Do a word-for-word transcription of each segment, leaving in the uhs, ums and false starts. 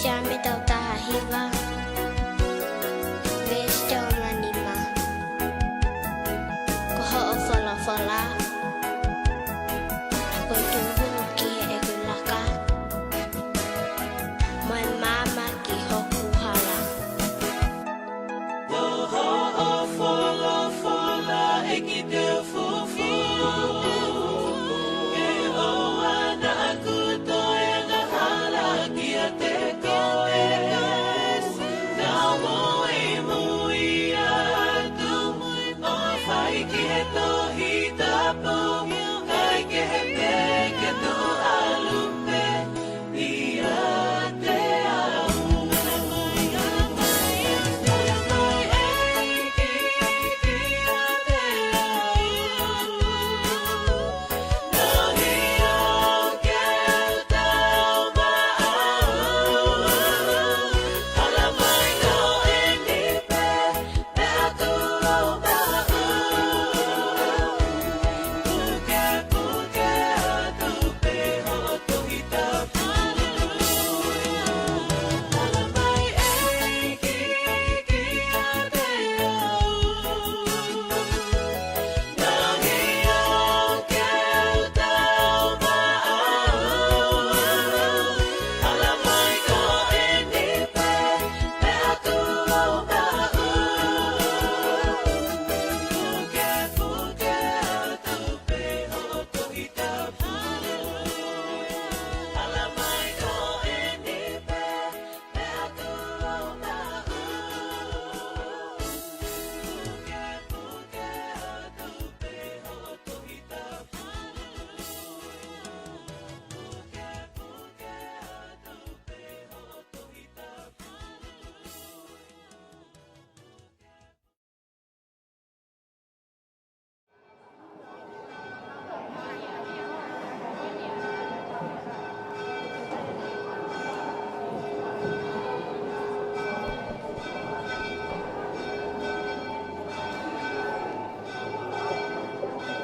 Saame tolu taha hiva, veesi tolu nima. Ko hoʻo folofola ko e tūhulu ki heʻeku laka, mo e maama ki hoku hala. Ko hoʻo folofola ʻEiki te u fufū, ke ʻoua naʻa ku toe angahala kiate koe. Naʻa mo e muimui atu, ʻo fai ki he Tohi Tapu, ʻikai ke he peke tu alu pē.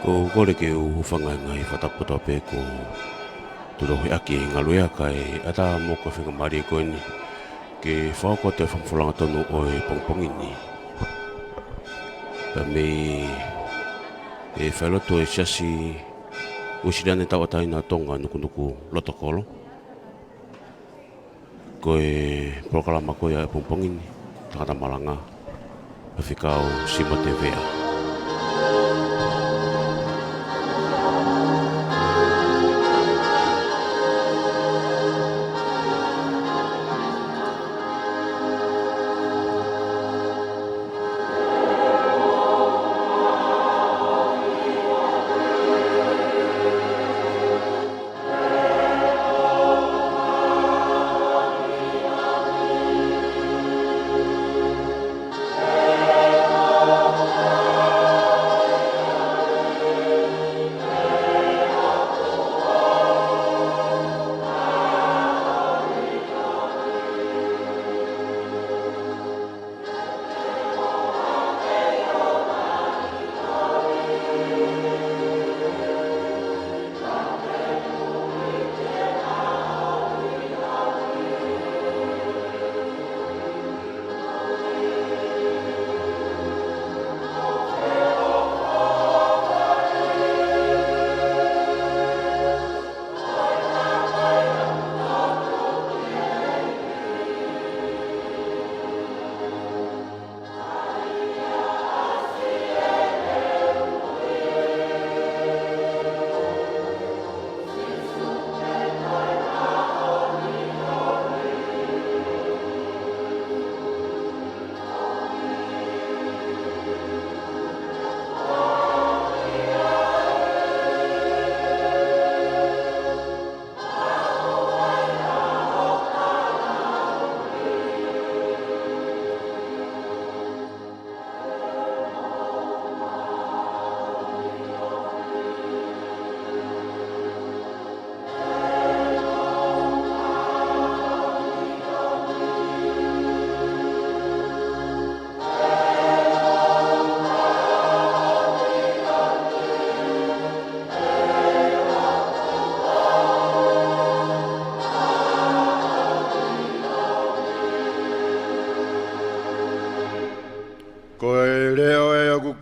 Ko e kole ke u hūfanga he ngaahi fakatapu kotoa pē kuo tolohi ʻaki e ngaluʻea kae ʻatā mo e faingamālie ko eni ke fakahoko atu e fakafofonga tonu ʻo e pongipongi ni. Pea mei he falelotu ʻo e Siasi Uēsiliana Tauʻatāina ʻo Tonga Nukunuku Lotokolo. Ko e polokalama ko ia ʻo e pongipongi ni, Tangata Malanga, Faifekau Simote Vea.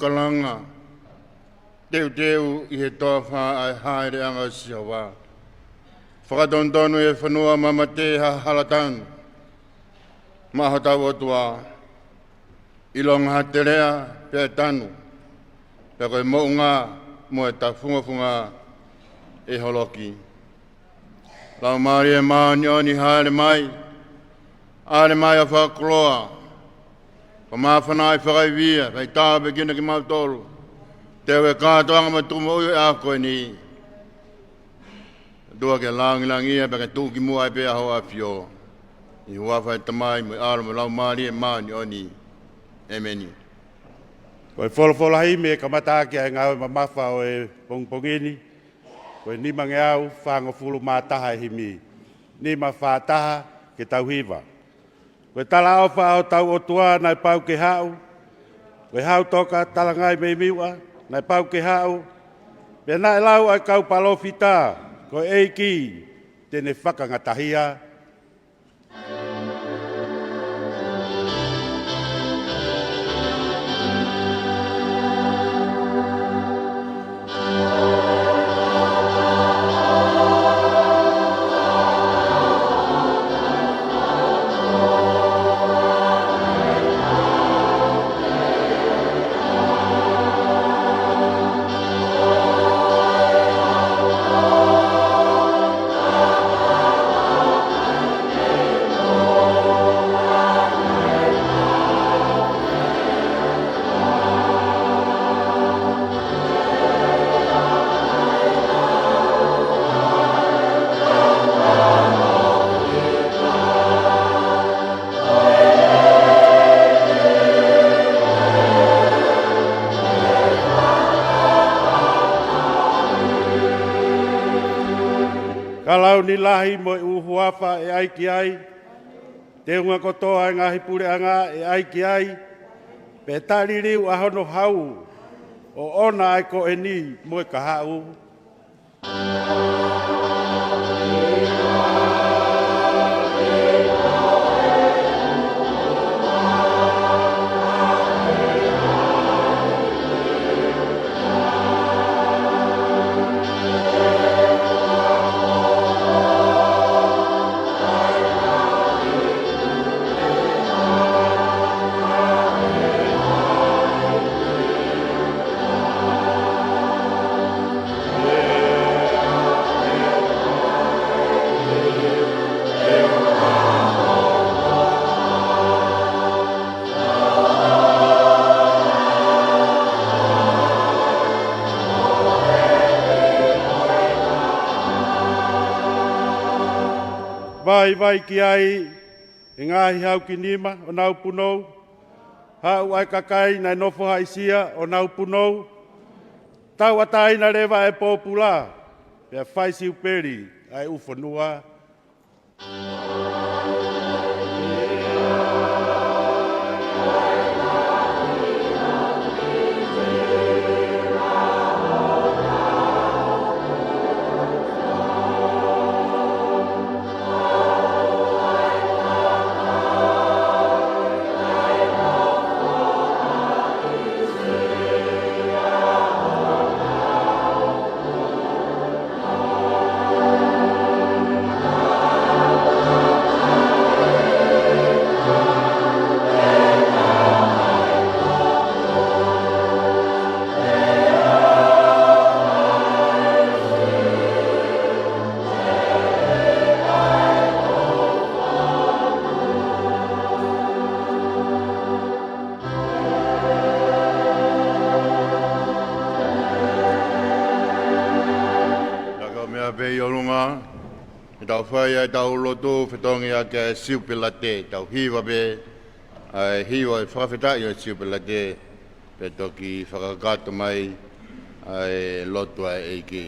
kalanga, teuteu ʻi he toafa ʻa e hāʻeleʻanga ʻo Sihova. Fakatonutonu ʻi he fonua mamate ha hala tanu maʻa hotau ʻOtua. ʻIlonga ha teleʻa pea tanu, pea ko e moʻunga mo e tafungofunga ʻe holoki. Laumālie Māʻoniʻoni, hāʻele mai, hāʻele mai ʻo fakakoloa, ko māfana ʻi fakaivia, fai tāpuekina kimautolu, teu e kātoanga mo e tukumoʻui ʻo e ʻaho ko eni. ʻOtua, ke lāngilangiʻia pea ke tuʻukimuʻa ai pē ʻa Hoʻo ʻAfio. ʻI he huafa ʻo e Tamai mo e ʻAlo mo e Laumālie Māʻoniʻoni. ʻĒmeni. Ko e folofola himi ʻe kamata ʻaki ʻa e ngāue mamafa ʻo e pongipongi ni, ko e nimangeau fāngofulu mā taha e himi. Nima fā taha, ke tau hiva. Ko e talaʻofa ʻa hotau ʻOtua naʻe pau ke haʻu. Ko e hau toka talangai mei Miuʻa naʻe pau ke haʻu. Pea naʻe lau ʻa e kau palōfita, ko e ʻEiki te ne fakangatahia. Ka launi lahi mo e ʻū huafa ʻe ʻai ki ai, teunga kotoa e ngaahi puleʻanga ʻe ʻai ki ai, pea tali liliu ʻa hono hau, ʻo ʻoʻona ʻa e ko eni mo e kahaʻu. Vaivai ki ai e ngaahi hau ki nima ʻo nau punou. Haʻu ʻa e kakai naʻe nofo haʻisia ʻo nau punou. Tauʻatāina leva e pōpula, pea fai siupeli ʻa e ʻū fonua. Ka ko e meʻa pē ʻi ʻolunga, ʻe tau fai ʻa ʻetau lotu fetongi ʻaki ʻa e siupelate, tau hiva pē ʻa e hiva ʻo e fakafetaʻi ʻo e siupelate, pea toki fakakakato mai ʻa e lotu ʻa e ʻEiki.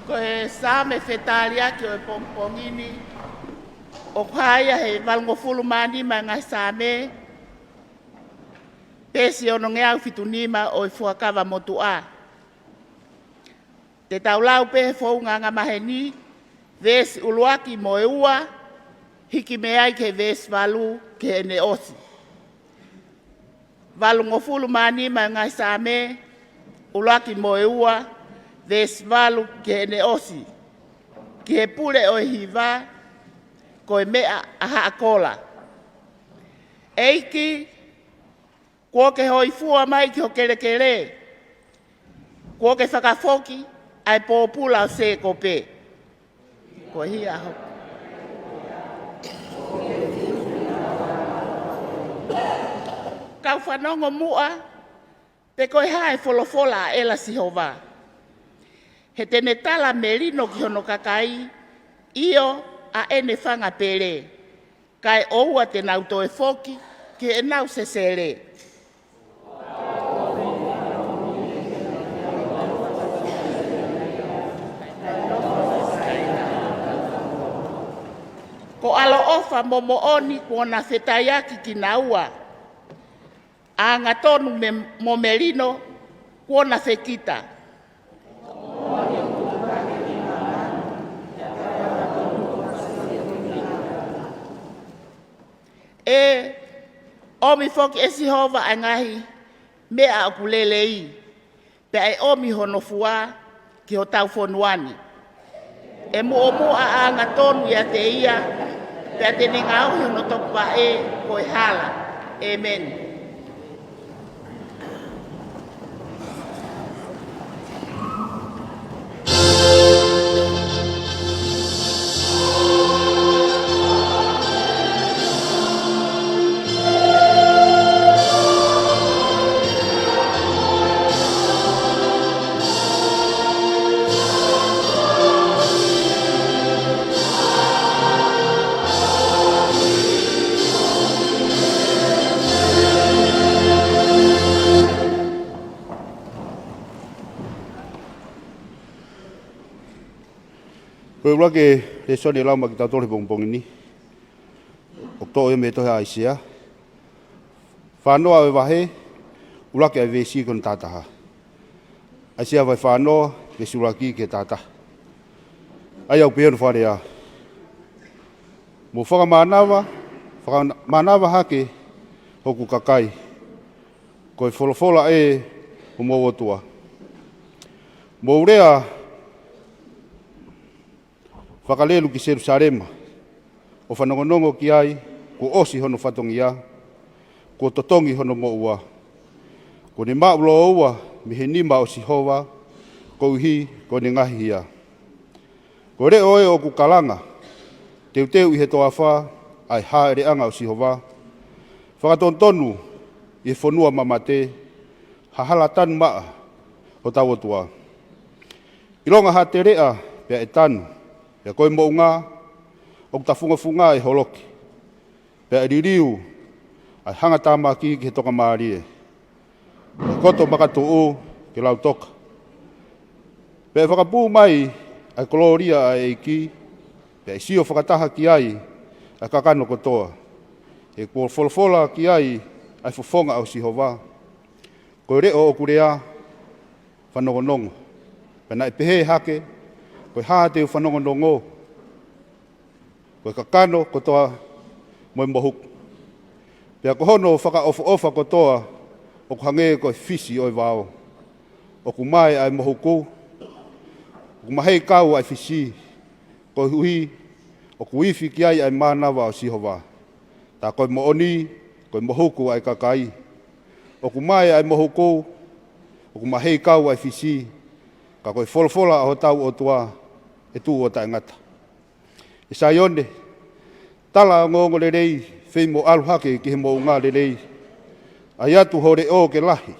Ko e Saame fetaliaki ʻo e pongipongi ni, ʻoku hā ia he valungofulu mā nima e ngaahi Saame, peesi onongeau fitu nima ʻo e Fuakava Motuʻa. Te tau lau pē he founga angamaheni, veesi ʻuluaki mo e ua, hiki mei ai ki he veesi valu ki heʻene ʻosi. Valungofulu mā nima e ngaahi Saame, ʻuluaki mo e ua, veesi valu ki heʻene ʻosi. Ki he pule ʻo e hiva, ko e meʻa ʻa Haʻa Kola. ʻEiki, kuo ke hoifua mai ki ho kelekele. Kuo ke fakafoki ʻa e pōpula ʻo Sēkope. Ko e hia hoku. Kau fanongo muʻa, pe ko e hā e folofola ʻa ʻEla Sihova. He te ne tala melino ki hono kakai, ʻio, ʻa ʻene fanga pele. Kae ʻoua te nau toe foki ki heʻenau sesele. Ko ʻaloʻofa mo moʻoni kuo na fetaiaki kinaua. Angatonu me, mo melino kuo na fekita. ʻE ʻomi foki ʻe Sihova ʻa e ngaahi meʻa ʻoku lelei, pea ʻe ʻomi hono fua ki hotau fonua ni. ʻE muʻomuʻa angatonu ʻiate ia, pea te ne ngaohi hono topuvaʻe ko e hala. ʻĒmeni. Ko e ʻuluaki lēsoni ʻe lau maʻa kitautolu he pongipongi ni, ʻoku toʻo ia mei he tohi ʻa ʻAisea. Fāngofulu ʻo e vahe, ʻuluaki ʻa e veesi ki hono tahataha. ʻAisea vahe fāngofulu, veesi ʻuluaki ki he tahataha. ʻA ia ʻoku pehē hono fakalea: Mou fakamānava, fakamānava hake hoku kakai, ko e folofola ʻe homou ʻOtua. Mou lea fakalelu ki Selusalema, ʻo fanongonongo ki ai, kuo ʻosi hono fatongia, kuo totongi hono moʻua. Kuo ne maʻu lōua mei he nima ʻo Sihova, koeʻuhi ko ʻene ngaahi hia. Ko e leʻo ē ʻoku kalanga teuteu ʻi he toafa ʻa e hāʻeleʻanga ʻo Sihova, fakatonutonu ʻi he fonua mamate, ha hala tanu maʻa hotau ʻOtua. ʻIlonga ha teleʻa pea ʻe tanu, pea ko e moʻunga ʻoku tafungofunga ʻe holoki, pea ʻe liliu ʻa e hangatāmaki ki he tokamālie, ʻa e koto makatuʻu ke lautoka. Pea ʻe fakapū mai ʻa e kolōlia ʻa e ʻEiki, pea ʻe sio fakataha ki ai ʻa e kakano kotoa, he kuo folofola ki ai ʻa e fofonga ʻo Sihova. Ko e leʻo ʻoku lea, fanongonongo. Pea naʻe pehē hake, ko e hā te u fanongonongo? Ko e kakano kotoa mo e mohuku. Pea ko hono fakaʻofoʻofa kotoa ʻoku hangē ko e fisi ʻo e vao. ʻOku mae ʻa e mohuku, ʻoku mahei kau ʻa e fisi, koeʻuhi ʻoku ifi ki ai ʻa e mānava ʻo Sihova. Tā ko e moʻoni, ko e mohuku ʻa e kakai. ʻOku mae ʻa e mohuku, ʻoku mahei kau ʻa e fisi, ka ko e folofola ʻa hotau ʻOtua ʻe tuʻu ʻo taʻengata. ʻE Saione, tala ongoongolelei, fei mo ʻalu hake ki he moʻunga lelei. ʻAi atu ho leʻo ke lahi,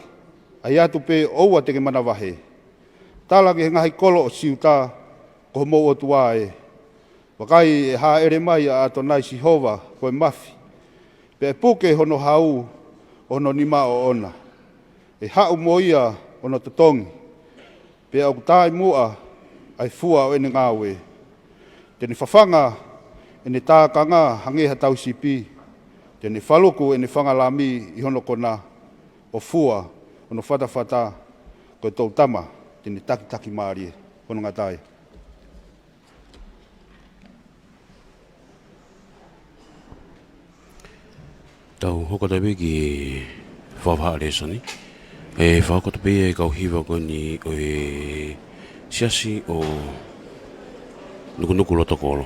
ʻai atu pē ʻoua te ke manavahē. Tala ki he ngaahi kolo ʻo Siuta, ko homou ʻOtua ē. Vakai, ʻe hāʻele mai ʻa ʻAtonai Sihova ko e mafi, pea ʻe puke hono hau ʻo hono nima ʻoʻona. ʻE haʻu mo ia hono totongi, pea ʻoku taʻemuʻa ʻa e fua ʻo ʻene ngāue. Te ne fafanga ʻene tākanga hangē ha tauhi sipi. Te ne faluku ʻene fanga lami ʻi hono kona, ʻo fua hono fatafata. Ko e toʻutama te ne takitaki mālie. Ko hono ngata ai. Tau hoko atu pē ki he fakafaʻa lēsoni. ʻE fakahoko atu pē ʻa e kau hiva ko eni ʻo e Siasi ʻo Nukunuku Lotokolo.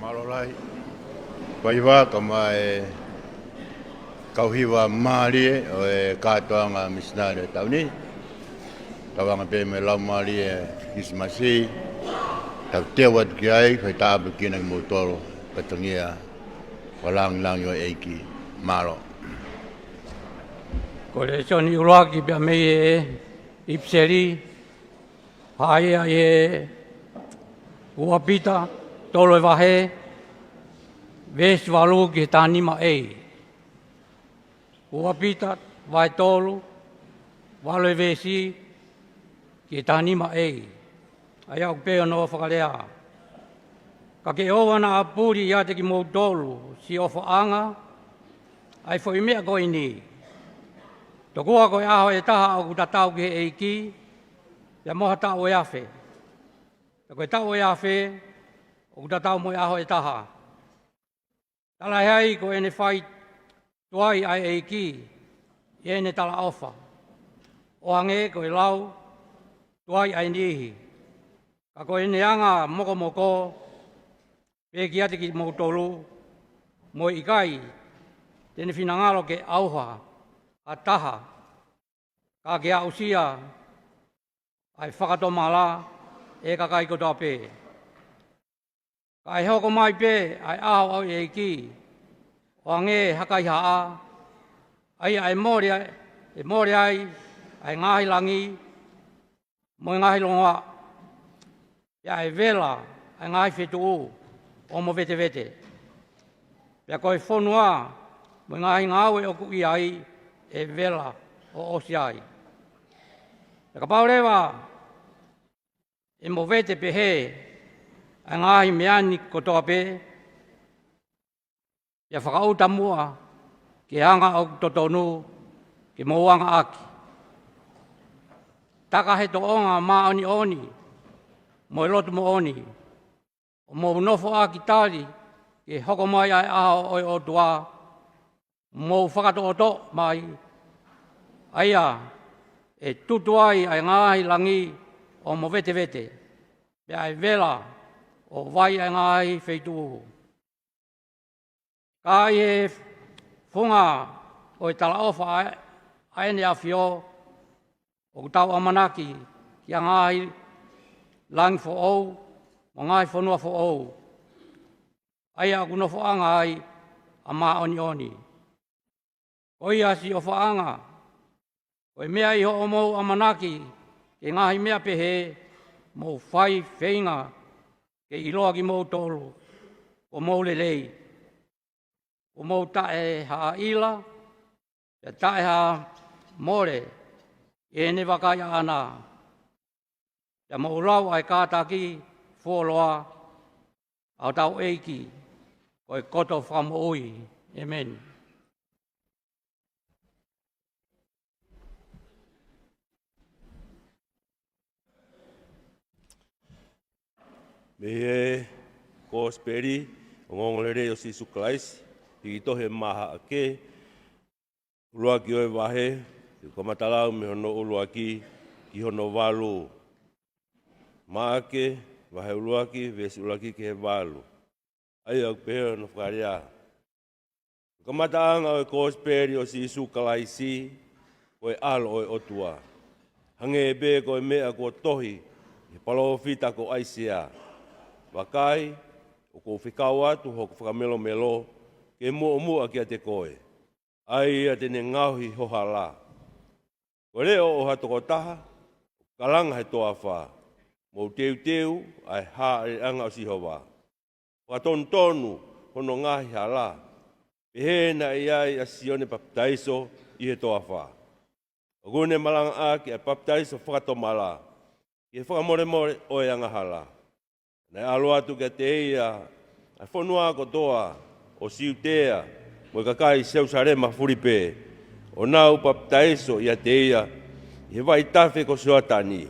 Mālō lahi. Faiva ka mai kau hiva mālie ʻo e kātoanga misinale tauni. Tauanga pē mo e lau mālie Kilisimasi. Tau teu atu ki ai, fai tāpuekina kimoutolu, ka tangia ʻa e langilangi ʻo e ʻEiki. Mālō. Ko e lēsoni ʻuluaki pea mei he ʻipiseli, hā ia ʻi he ua Pita, tolu e vahe, veesi valu ki he taha nima A. Ua Pita, vahe tolu, valu e veesi, ki he taha nima A. ʻA ia ʻoku pehē hono fakalea: Ka ke ʻoua naʻa puli ʻiate kimoutolu siʻi ʻofaʻanga ʻa e foʻi meʻa ko eni. Tokua ko e ʻaho ʻe taha ʻoku tatau ki he ʻEiki, pea mo ha taʻu ʻe afe. Pea ko e taʻu ʻe afe, ʻoku tatau mo e ʻaho ʻe taha. Talaʻehai ko ʻene fai tuai ʻa e ʻEiki ʻi heʻene talaʻofa, ʻo hangē ko e lau tuai ʻa e niʻihi. Ka ko ʻene anga mokomoko pē kiate kimoutolu, mo e ʻikai te ne finangalo ke ʻauha ha taha, ka ke aʻusia ʻa e fakatomala ʻe he kakai kotoa pē. Ka ʻe hoko mai pē ʻa e ʻaho ʻo e ʻEiki, ʻo hangē ha kaihaʻa, ʻa ia ʻe mole ai, ʻe mole ai ʻa e ngaahi langi mo e ngaahi longoaʻa, pea ʻe vela ʻa e ngaahi fetuʻu ʻo movetevete. Pea ko e fonua mo e ngaahi ngāue ʻoku ʻi ai ʻe vela ʻo ʻosi ai. Pea kapau leva ʻe movete pehē ʻa e ngaahi meʻa ni kotoa pē, pea fakaʻuta muʻa ki he anga ʻoku totonu ke mou anga ʻaki. Taka he tōʻonga māʻoniʻoni mo e lotu moʻoni, ʻo mou nofo ʻaki tali ke hoko mai ʻa e ʻaho ʻo e ʻOtua, mou fakatoʻotoʻo mai, ʻa ia ʻe tutu ai ʻa e ngaahi langi ʻo movetevete, pea ʻe vela ʻo vai ʻa e ngaahi feituʻu. Ka ʻi he funga ʻo e talaʻofa ʻa ʻEne ʻAfio, ʻoku tau ʻamanaki ki ha ngaahi langi foʻou mo e ngaahi fonua foʻou, ʻa ia ʻoku nofoʻanga ai ʻa māʻoniʻoni. Ko ia siʻi ʻofaʻanga, ko e meʻa ʻi hoʻomou ʻamanaki ki he ngaahi meʻa pehē, mou fai feinga ke ʻiloa kimoutolu kuo mou lelei, kuo mou taʻe ha ʻila, pea taʻe ha mole ʻi heʻene vakai ʻaʻana. Pea mou lau ʻa e kātaki fuoloa ʻa hotau ʻEiki, ko e koto fakamoʻui. ʻEmeni. Mei he Kosipeli ʻo e ongoongolelei ʻo Sīsū Kalaisi, hiki tohi ʻe Maʻake, ʻuluaki ʻo e vahe, te u kamata lau mei hono ʻuluaki ki hono valu. Maʻake, vahe ʻuluaki, veesi ʻuluaki ki he valu. ʻA ia ʻoku pehē hono fakalea: Ko e kamataʻanga ʻo e Kosipeli ʻo Sīsū Kalaisi, ko e ʻAlo ʻo e ʻOtua. Hangē pē ko e meʻa kuo tohi ʻe he palōfita ko ʻAisea: Vakai, ʻoku ou fekau atu hoku fakamelomelo ke muʻomuʻa kiate koe, ʻa ia te ne ngaohi ho hala. Ko e leʻo ʻo ha tokotaha ʻoku kalanga he toafa, mou teuteu ʻa e haʻeleʻanga ʻo Sihova. Fakatonutonu hono ngaahi hala, pehē naʻe ʻi ai ʻa Sione Papitaiso ʻi he toafa. ʻOku ne malangaʻaki ʻa e papitaiso fakatomala ki he fakamolemole ʻo e angahala. Naʻe ʻalu atu kiate ia ʻa e fonua kotoa ʻo Siutea mo e kakai Selusalema fuli pē, ʻo nau papitaiso ʻiate ia ʻi he vaitafe ko Sioatani,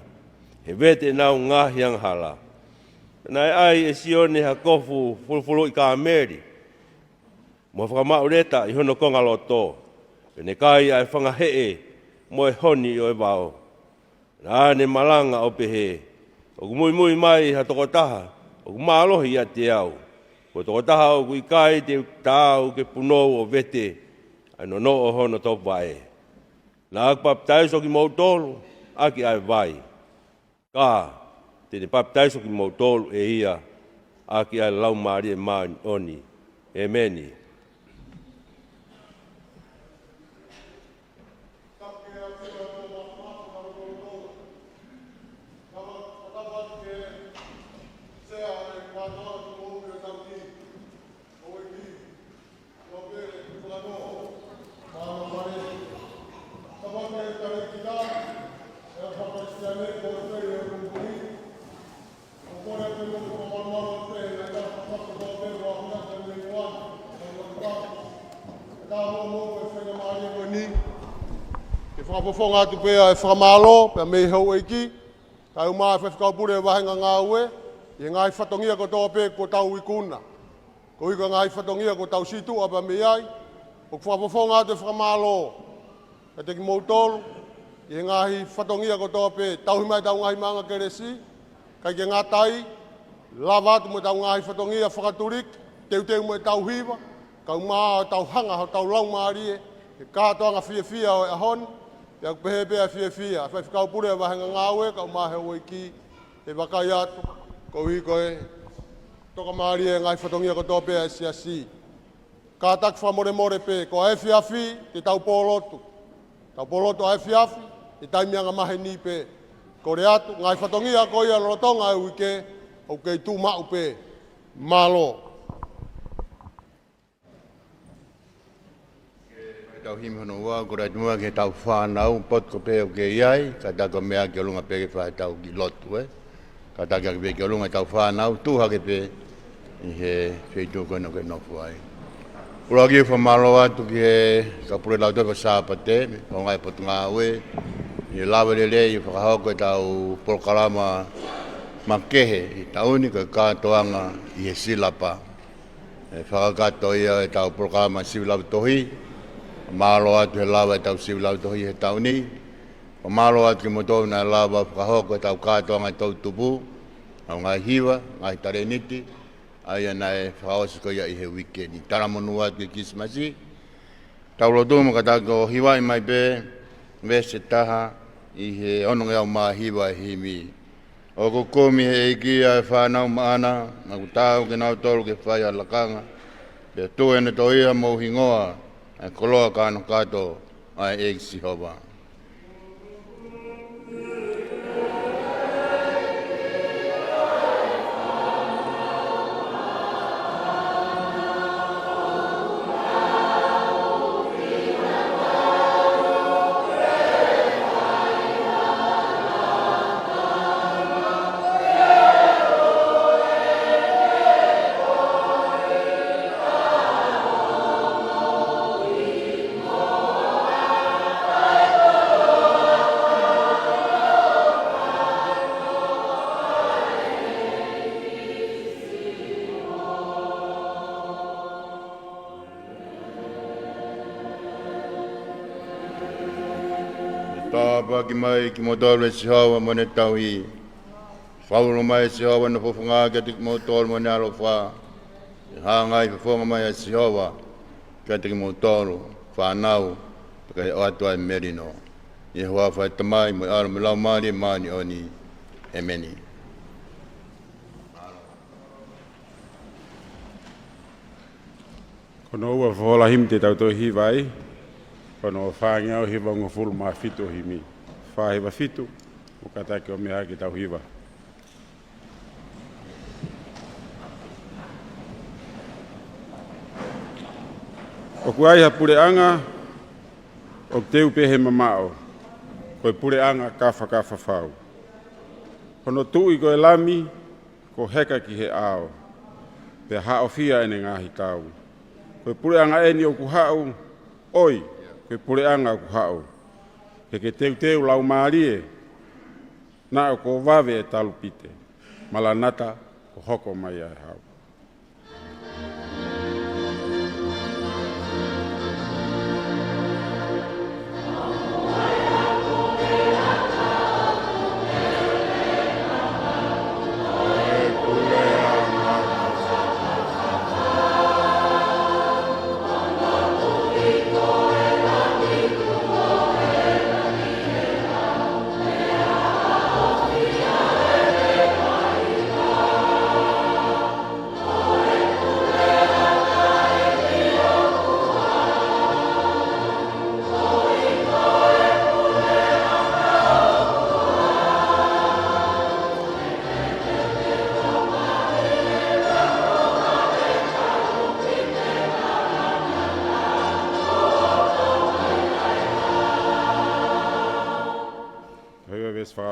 he vete ʻenau ngaahi angahala. Naʻe ʻai ʻe Sione ha kofu fulufuluʻi kāmeli mo ha fakamaʻuleta ʻi hono kongaloto, pea ne kai ʻa e fanga heʻe mo e honi ʻo e vao. Naʻa ne malanga ʻo pehē: ʻOku muimui mai ha tokotaha ʻoku mālohi ʻiate au. Ko e tokotaha ʻoku ʻikai te u taau ke punou ʻo vete ʻa e nonoʻo hono topuvaʻe. Naʻa ku papitaiso kimoutolu ʻaki ʻa e vai, ka te ne papitaiso kimoutolu ʻe ia ʻaki ʻa e Laumālie Māʻoniʻoni. ʻEmeni. Ke fakafofonga atu pē ʻa e fakamālō pea mei he houʻeiki, kae ʻumaʻā e faifekau pule ʻo e vāhenga ngāue, ʻi he ngaahi fatongia kotoa pē kuo tau ikuna. Koeʻuhi ko e ngaahi fatongia kuo tau situʻa pea mei ai, ʻoku fakafofonga atu e fakamālō kiate kimoutolu ʻi he ngaahi fatongia kotoa pē, tauhi mai ʻetau ngaahi maʻuʻanga kelesi, kae ʻikai ke ngata ai, lava atu mo ʻetau ngaahi fatongia fakatuliki, teuteu mo ʻetau hiva, kae ʻumaʻā ʻetau hanga hotau laumālie he kātoanga fiefia ʻo e ʻaho ni. Pea ʻoku pehē pē ʻa e fiefia ʻa e faifekau pule ʻo e vāhenga ngāue kae ʻumaʻā e houʻeiki, ʻe vakai atu koeʻuhi ko e tokamālie e ngaahi fatongia kotoa pē ʻa e siasi. Kātaki fakamolemole pē, ko e efiafi te tau pōlotu. Tau pōlotu ʻa e efiafi, ʻi he taimi angamaheni pē. Kole atu, ngaahi fatongia ko ia lolotonga e uike, ʻoku kei tuʻu maʻu pē. Mālō. Tau himi hono ua, ko e ʻai atu muʻa ki heʻetau fānau, potu ko ē pē ʻoku kei ʻi ai, kātaki ʻo meʻa ki ʻolunga pē ke fai ʻetau kiʻi lotu, ē. Kātaki ʻaki pē ki ʻolunga ʻetau fānau, tuʻu hake pē ʻi he feituʻu ko ena ʻoku ke nofo ai. ʻUluaki, fakamālō atu ki he kau pule lautohi fakasāpate, mei he Potungāue, ʻi he lava lelei ʻo fakahoko ʻetau polokalama makehe ʻi he taʻu ni, ko e kātoanga ʻi he silapa. ʻE fakakakato ia ʻetau polokalama sivi lautohi. Mālō atu he lava ʻetau sivi lautohi he taʻu ni. Fakamālō atu kimoutolu naʻe lava fakahoko ʻetau kātoanga toʻutupu, ʻetau ngaahi hiva, ngaahi talēniti, ʻa ia naʻe fakaʻosi ko ia ʻi he uike ni. Talamonū atu ki he Kilisimasi. Tau lotu mo kātaki ʻo hivaʻi mai pē veesi ʻe taha ʻi he onongeau mā hiva e himi. ʻOku kumi ʻe he ʻEiki ʻa e fānau maʻana, naʻa ku taau kinautolu ke fai ha lakanga, pea tuku ʻe nautolu ia mo hoku hingoa, ʻa e koloa kānokato ʻa e ʻEiki Sihova. Tāpuaki mai kimoutolu ʻe Sihova mo ʻene tauhi. Fakaulu mai ʻe Sihova ʻene fofonga kiate kimoutolu mo ʻene ʻaloʻofa. ʻE hanga ʻi he fofonga mai ʻa Sihova kiate kimoutolu, fānau, pea ke ʻoatu ʻa e melino. ʻI he huafa ʻo e Tamai, mo e ʻAlo, mo e Laumālie Māʻoniʻoni. ʻEmeni. Ko hono ua fofola himi te tau toe hiva ai, ko hono fāngeau hivangofulu mā fitu ʻo e himi. Fā hiva fitu, mo kātaki ʻo meʻa ki heʻetau hiva. ʻOku ʻi ai ha puleʻanga ʻoku teu pē he mamaʻo, ko e puleʻanga kafakafa fau. Hono tuʻi ko e Lami, kuo heka ki he ʻao, pea haʻofia ʻene ngaahi kau. Ko e puleʻanga eni ʻoku haʻu, ʻoi, ko e puleʻanga ʻoku haʻu. He ʻoku teuteu laumālie, naʻa kuo vave e talupite. Malanata, kuo hoko mai ʻa e hau.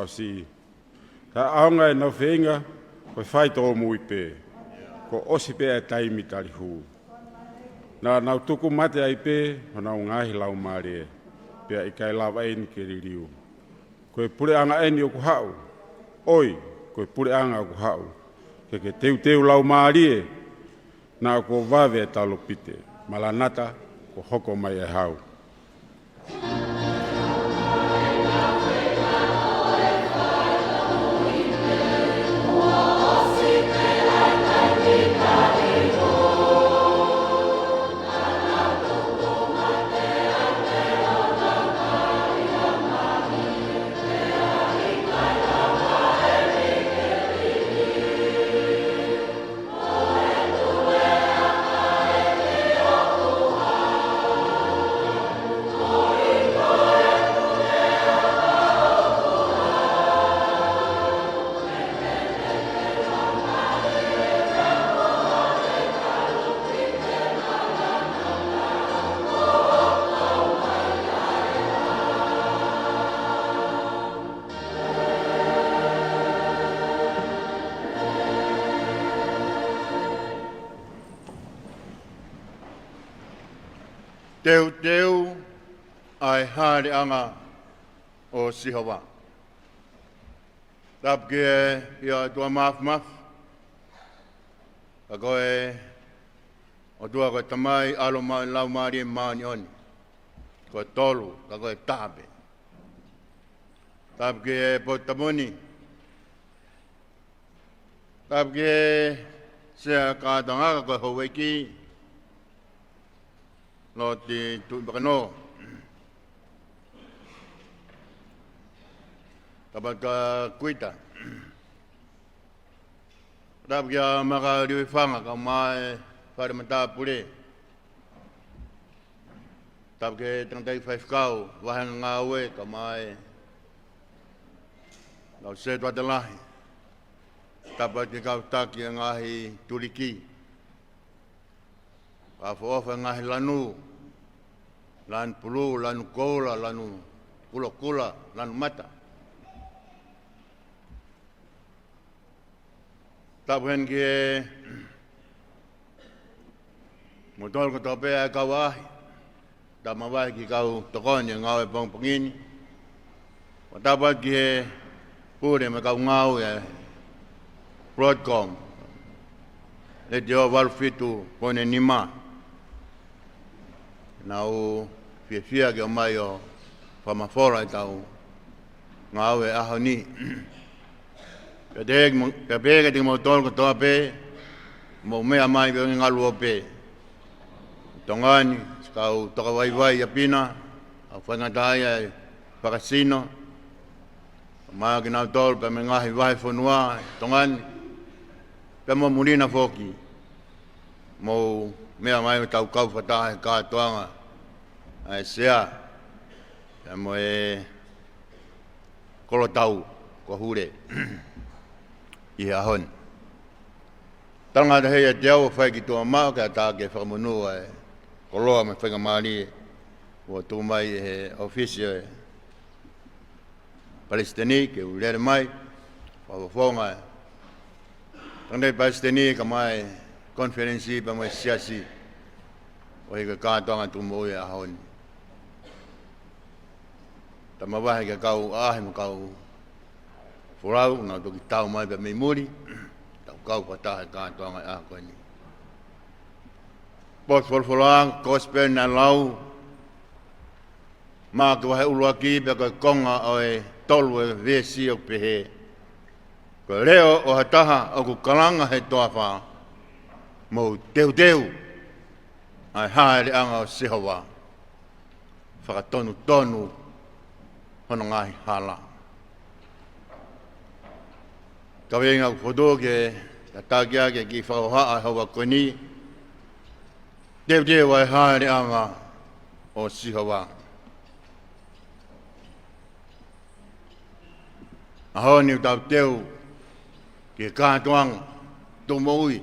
Siʻi. Ka ʻaonga ʻenau feinga, ko e fai tōmui pē. Kuo ʻosi pē ʻa e taimi tali hū. Naʻa nau tuku mate ai pē honau ngaahi laumālie, pea ʻikai lava eni ke liliu. Ko e puleʻanga eni ʻoku haʻu. ʻOi, ko e puleʻanga ʻoku haʻu. Ke ke teuteu laumālie, naʻa kuo vave e talupite. Malanata, kuo hoko mai e hau. Teuteu ʻa e hāʻeleʻanga ʻo Sihova. Tapu ki he ʻOtua Māfimafi, ka ko e ʻOtua ko e Tamai, ʻAlo mo e Laumālie Māʻoniʻoni. Ko e tolu, ka ko e taha pē. Tapu ki he Potu Tapu ni. Tapu ki he Sea Kātoanga, ka ko e Houʻeiki, Loti Tuʻimakanō. Tapu kia Kuita. Tapu kia Maka Liuifanga, kae ʻumaʻā e Fale Matāpule. Tapu ki he tangataʻeiki faifekau, vahenga ngāue, kae ʻumaʻā e kau setuata lahi. Tapu ki he kau taki ʻa e ngaahi tuliki. Kau ʻofa ʻa e ngaahi lanu, lanu pulū, lanu koula, lanu kulokula, lanu mata. Tapu heni ki he moutolu kotoa pē ʻa e kau ʻaʻahi. Tapu mavahe ki he kau tokoni ʻa e ngāue pongipongi ni. ʻO tapu atu ki he pule mo e kau ngāue ʻa e Broadcom, Letiō valu fitu poini nima. Naʻa nau fiefia ke ʻomai ʻo fakamafola ʻetau ngāue ʻaho ni. Pea te mo-, pea pehē kiate kimoutolu kotoa pē, mou meʻa mai pē ʻo ngalu ʻo pē. Tonga ni, kau toka vaivai ʻi ʻapi na, ʻa e faingataʻaʻia ʻi he fakasino, ʻumaʻā kinautolu pē mei he ngaahi vahefonua ʻi Tonga ni, pea mo muli na foki. Mou meʻa mai ʻo tau kau fakataha he kātoanga ʻa e Sea, pea mo e kolotau ko Hule ʻi he ʻaho ni. Talangata hei ʻa te au ʻo fai ki tuʻa maʻu ke ʻatā ke fakamonū ʻa e koloa mo e faingamālie kuo tuku mai ʻe he ʻōfisi ʻo e Palesiteni ke u lele mai, fakafofonga e tangataʻeiki Palesiteni kae ʻumaʻā e konifelenisi pea mo e siasi, ʻo hiki e kātoanga tuʻumoʻui ʻa e ʻaho ni. Tapu mavahe ki he kau ʻaʻahi mo e kau folau, naʻa nau toki tau mai pē mei muli, tau kau fakataha he kātoanga ʻi he ʻaho ko eni. Potu folofola, Kosipeli naʻe lau, Maʻake vahe ʻuluaki pea ko e konga ʻo e tolu ʻo e veesi ʻoku pehē: Ko e leʻo ʻo ha taha ʻoku kalanga he toafa, mou teuteu ʻa e hāʻeleʻanga ʻo Sihova, fakatonutonu hono ngaahi hala. Kaveinga ʻoku fokotuʻu ke tataki ʻaki e kiʻi fakahohaʻa he houa ko eni: Teuteu ʻa e hāʻeleʻanga ʻo Sihova. ʻAho ni ʻoku tau teu ki he kātoanga tuʻumoʻui,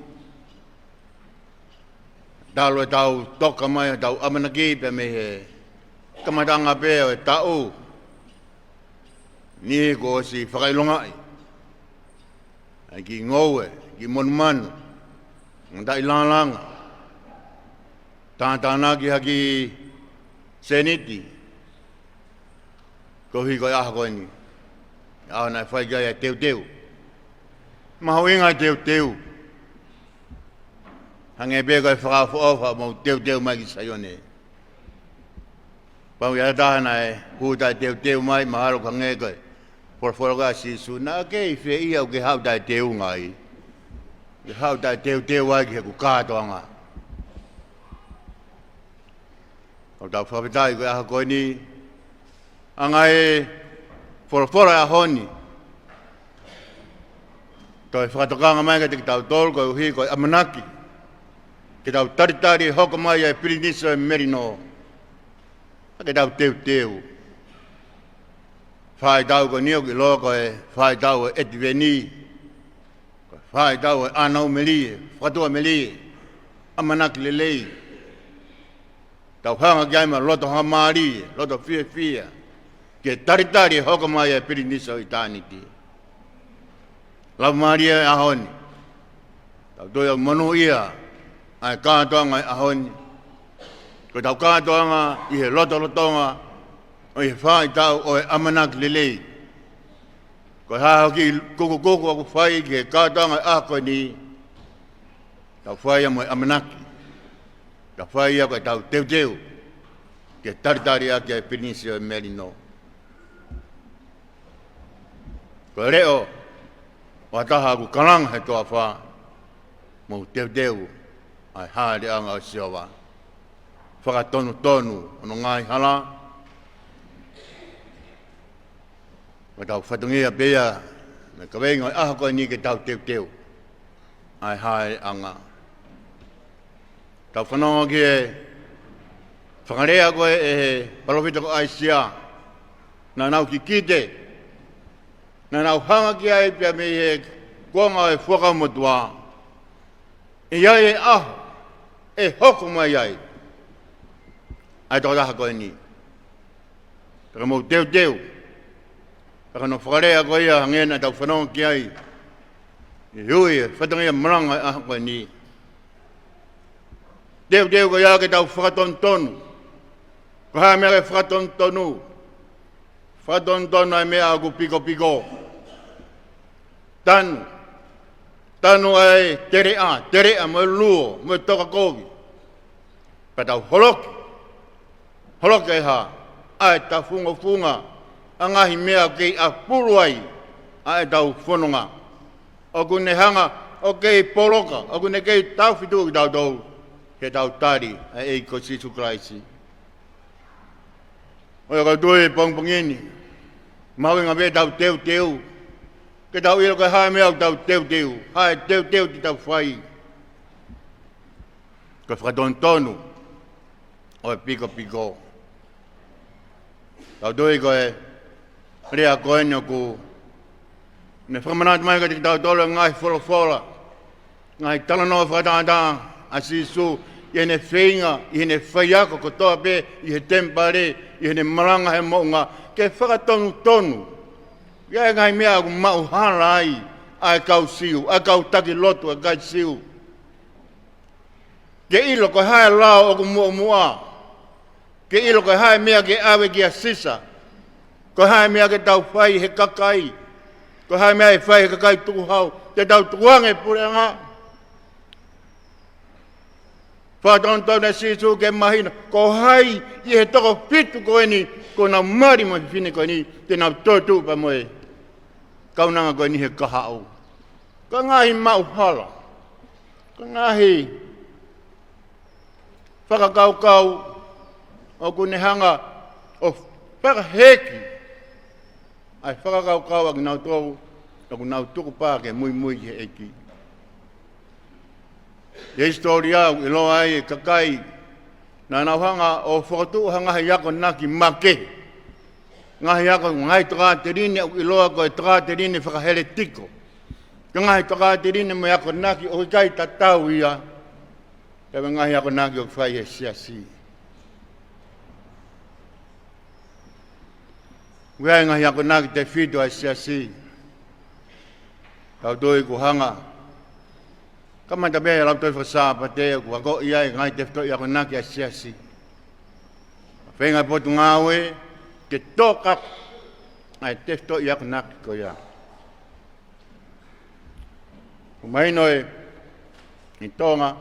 talu ʻetau toka mai ʻetau ʻamanaki pē mei he kamataʻanga pē ʻo e taʻu, Niʻihi kuo ʻosi fakaʻilongaʻi ʻa e kiʻi ngoue, kiʻi monumanu, ngataʻi lālanga, tātānaki ha kiʻi sēniti koeʻuhi ko e ʻaho ko eni, ʻaho naʻe fai ki ai e teuteu. Mahuʻinga e teuteu. Hangē pē ko e fakaʻofoʻofa, mou teuteu mai ki Saione. Pau ia taha naʻe hū taʻe teuteu mai, mahalo ko e hangē ko e folofola ko ia ʻa Sīsū, naʻa ke ʻi fē ia ʻoku ke haʻu taʻe teunga ai? Ke haʻu taʻe teuteu ai ki heʻeku kātoanga. ʻOku tau fakafetaʻi ko e ʻaho ko eni, ʻa e ngaahi folofola ʻo e ʻaho ni, toe fakatokanga mai kiate kitautolu koeʻuhi ko e ʻamanaki ke tau talitali e hoko mai ʻa e Pilinisi ʻo e Melino. Ka ke tau teuteu. Faʻahitaʻu ko eni ʻoku ʻiloa ko e faʻahitaʻu ʻo e ʻEtiveni, ko e faʻahitaʻu ʻo e ʻānau melie, fakatuʻamelie, ʻamanaki lelei. Tau hanga ki ai mo e loto haʻamālie, loto fiefia, ke talitali e hoko mai ʻa e Pilinisi ʻo ʻitāniti. Laumālie ʻo e ʻaho ni, tau toe monūʻia ʻa e kātoanga ʻo e ʻaho ni. Ko ʻetau kātoanga ʻi he lotolotonga ʻo e faʻahitaʻu ʻo e ʻamanaki lelei. Ko e hā ha kiʻi kukukuku ʻoku fai ki he kātoanga ʻo e ʻaho ko eni, tau fai ia mo e ʻamanaki. Tau fai ia ko ʻetau teuteu ke talitali ʻaki ʻa e Pilinisi ʻo e Melino. Ko e leʻo ʻo ha taha ʻoku kalanga he toafa, mou teuteu ʻa e hāʻeleʻanga ʻo Sihova. Fakatonutonu hono ngaahi hala. Ko ʻetau fatongia pē ia mei he kaveinga ʻo e ʻaho ko eni ke tau teuteu ʻa e hāʻeleʻanga. Tau fanongo ki he fakalea ko ē ʻe he palōfita ko ʻAisea. Naʻa nau kikite, naʻa nau hanga ki ai pea mei he kuonga ʻo e Fuakava Motuʻa, ʻe ʻi ai e ʻaho ʻe hoko mai ai ʻa e tokotaha ko eni. Pea ka mou teuteu, pea ka hono fakalea ko ia hangē naʻa tau fanongo ki ai, ʻi he ui e fatongia malanga ʻo e ʻaho ko eni. Teuteu ko ia ke tau fakatonutonu. Ko e hā e meʻa ke fakatonutonu? Fakatonutonu ʻa e meʻa ʻoku pikopiko. Tanu. Tanu ʻa e teleʻa, teleʻa mo e luo, mo e tokakovi. Pea tau holoki. Holoki e hā? ʻA e tafungofunga ʻa e ngaahi meʻa ʻoku kei ʻapulu ai ʻa ʻetau fononga. ʻOku ne hanga ʻo kei poloka, ʻoku ne kei taufituʻu kitautolu ke tau tali ʻa e ʻEiki ko Sīsū Kalaisi. ʻOku ou tui he pongipongi ni, mahuʻinga pē ʻetau teuteu, ke tau ʻilo ko e hā e meʻa ʻoku tau teuteu, hā e teuteu te tau fai. Ko e fakatonutonu ʻo e pikopiko. Tau tui ko e lea ko eni ʻoku ne fakamanatu mai kiate kitautolu e ngaahi folofola, ngaahi talanoa fakatātā ʻa Sīsū, ʻi heʻene feinga, ʻi heʻene faiako kotoa pē ʻi he temipale, ʻi heʻene malanga he moʻunga, ke fakatonutonu ʻa e ngaahi meʻa ʻoku maʻuhala ai ʻa e kau Siu, ʻa e kau taki lotu ʻa e kakai Siu. Ke ʻilo ko e hā e lao ʻoku muʻomuʻa. Ke ʻilo ko e hā e meʻa ke ʻave kia Sisa. Ko e hā e meʻa ke tau fai he kakai. Ko e hā e meʻa ʻe fai he kakai tukuhau. Te tau tukuange puleʻanga. Fakatonutonu ʻa Sīsū ke mahino ko hai ʻi he toko fitu ko eni, ko ʻenau mali mo e fefine ko eni, te nau toetuʻu pea mo e kaunanga ko eni he kahaʻu. Ko e ngaahi maʻuhala, ko e ngaahi fakakaukau ʻoku ne hanga ʻo fakaheki ʻa e fakakaukau ʻa kinautolu ʻoku nau tukupā ke muimui ki he ʻEiki. ʻI he hisitōlia ʻoku ʻiloa ai e kakai naʻa nau hanga ʻo fokotuʻu ha ngaahi akonaki makehe. Ngaahi ako, ngaahi tokāteline ʻoku ʻiloa ko e tokāteline fakaheletiko. Ko e ngaahi tokāteline mo e akonaki ʻoku ʻikai tatau ia pea mo e ngaahi akonaki ʻoku fai he siasi. ʻOku ʻi ai e ngaahi akonaki tefito ʻa e siasi. Tau tui kuo hanga. Kamata pē ʻa e lautohi faka-Sāpate, kuo akoʻi ai e ngaahi tefitoʻi akonaki ʻa e siasi. Feinga e Potungāue ke tōkaki ʻa e tefitoʻi akonaki ko ia. ʻOku mahino ʻi Tonga,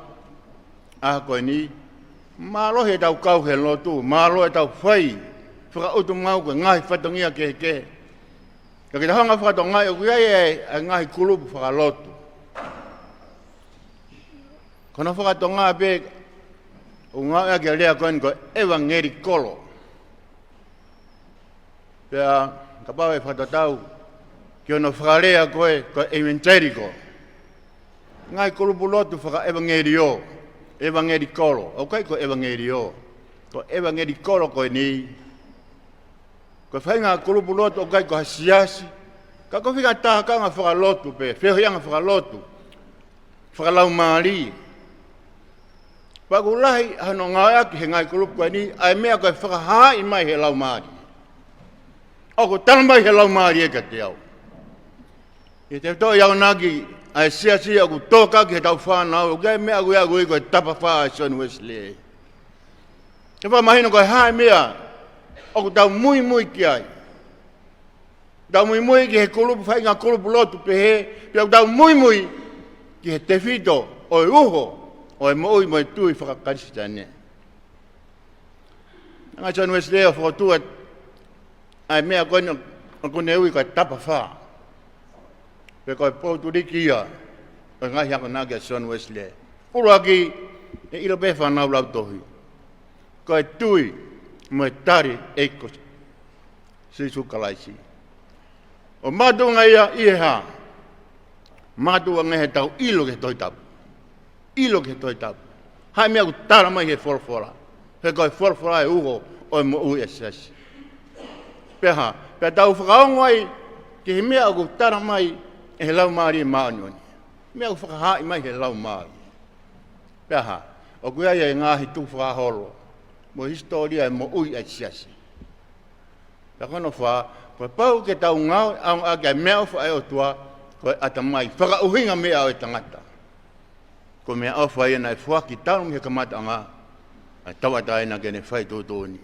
ʻaho ko eni, mālohi ʻetau kau he lotu, mālohi ʻetau fai, fakaʻutumauku e ngaahi fatongia kehekehe. Ka ke tau hanga fakatokangaʻi ʻoku ʻi ai e, e ngaahi kulupu fakalotu. Ko hono faka-Tonga pē, ʻoku ngāueʻaki e lea ko eni ko e ʻevangelical. Pea kapau ʻe fakatatau ki hono fakalea ko e, ko e evangelical. Ngaahi kulupu lotu faka-evangelio, evangelical, ʻoku ʻikai ko e evangelio. Ko e evangelical ko eni. Ko e faʻahinga kulupu lotu ʻoku ʻikai ko ha siasi. Ka ko e faʻahinga tākanga fakalotu pē, feohiʻanga fakalotu. Fakalaumālie. Pea ʻoku lahi hono ngāueʻaki he ngaahi kulupu ko eni, ʻa e meʻa ko e fakahaaʻi mai he Laumālie. ʻOku tala mai he Laumālie kiate au. ʻI he tefitoʻi akonaki ʻa e siasi ʻoku tōkaki heʻetau fānau, ʻoku ʻi ai e meʻa ʻoku ui ko e tapafā ʻa Sione Uēsilē. Ke fakamahino ko e hā e meʻa ʻoku tau muimui ki ai. Tau muimui ki he kulupu, faʻahinga kulupu lotu pehē, pea tau muimui ki he tefito ʻo e uho ʻo e moʻui mo e tui faka-Kalisitiane. Hanga ʻe Sione Uēsilē ʻo fokotuʻu ʻa e meʻa ko eni ʻoku ne ui ko e tapafā. Pe ko e poutuliki ia ʻo e ngaahi akonaki ʻa Sione Uēsilē. ʻUluaki, ʻe ʻilo pē fānau lautohi. Ko e tui mo e tali ʻEiki ko Sīsū Kalaisi. ʻO makatuʻunga ia ʻi he hā? Makatuʻunga heʻetau ʻilo ki he Tohi Tapu. ʻIlo ki he Tohi Tapu. Hā e meʻa ʻoku tala mai he folofola. He ko e folofola e uho ʻo e moʻui ʻa e siasi. Pea hā, pea tau fakaongo ai ki he meʻa ʻoku tala mai ʻe he Laumālie Māʻoniʻoni. Meʻa ʻoku fakahaaʻi mai he Laumālie. Pea hā, ʻoku ʻi ai e ngaahi tukufakaholo mo e hisitōlia e moʻui ʻa e siasi. Pea ko hono fā, kuo pau ke tau ngāueʻaki ʻa e meʻaʻofa ʻa e ʻOtua, ko e ʻatamai, fakaʻuhinga meʻa ʻo e tangata. Ko e meʻaʻofa ia naʻe foaki talu mei he kamataʻanga ʻa e tauʻatāina ke ne fai tuʻutuʻuni.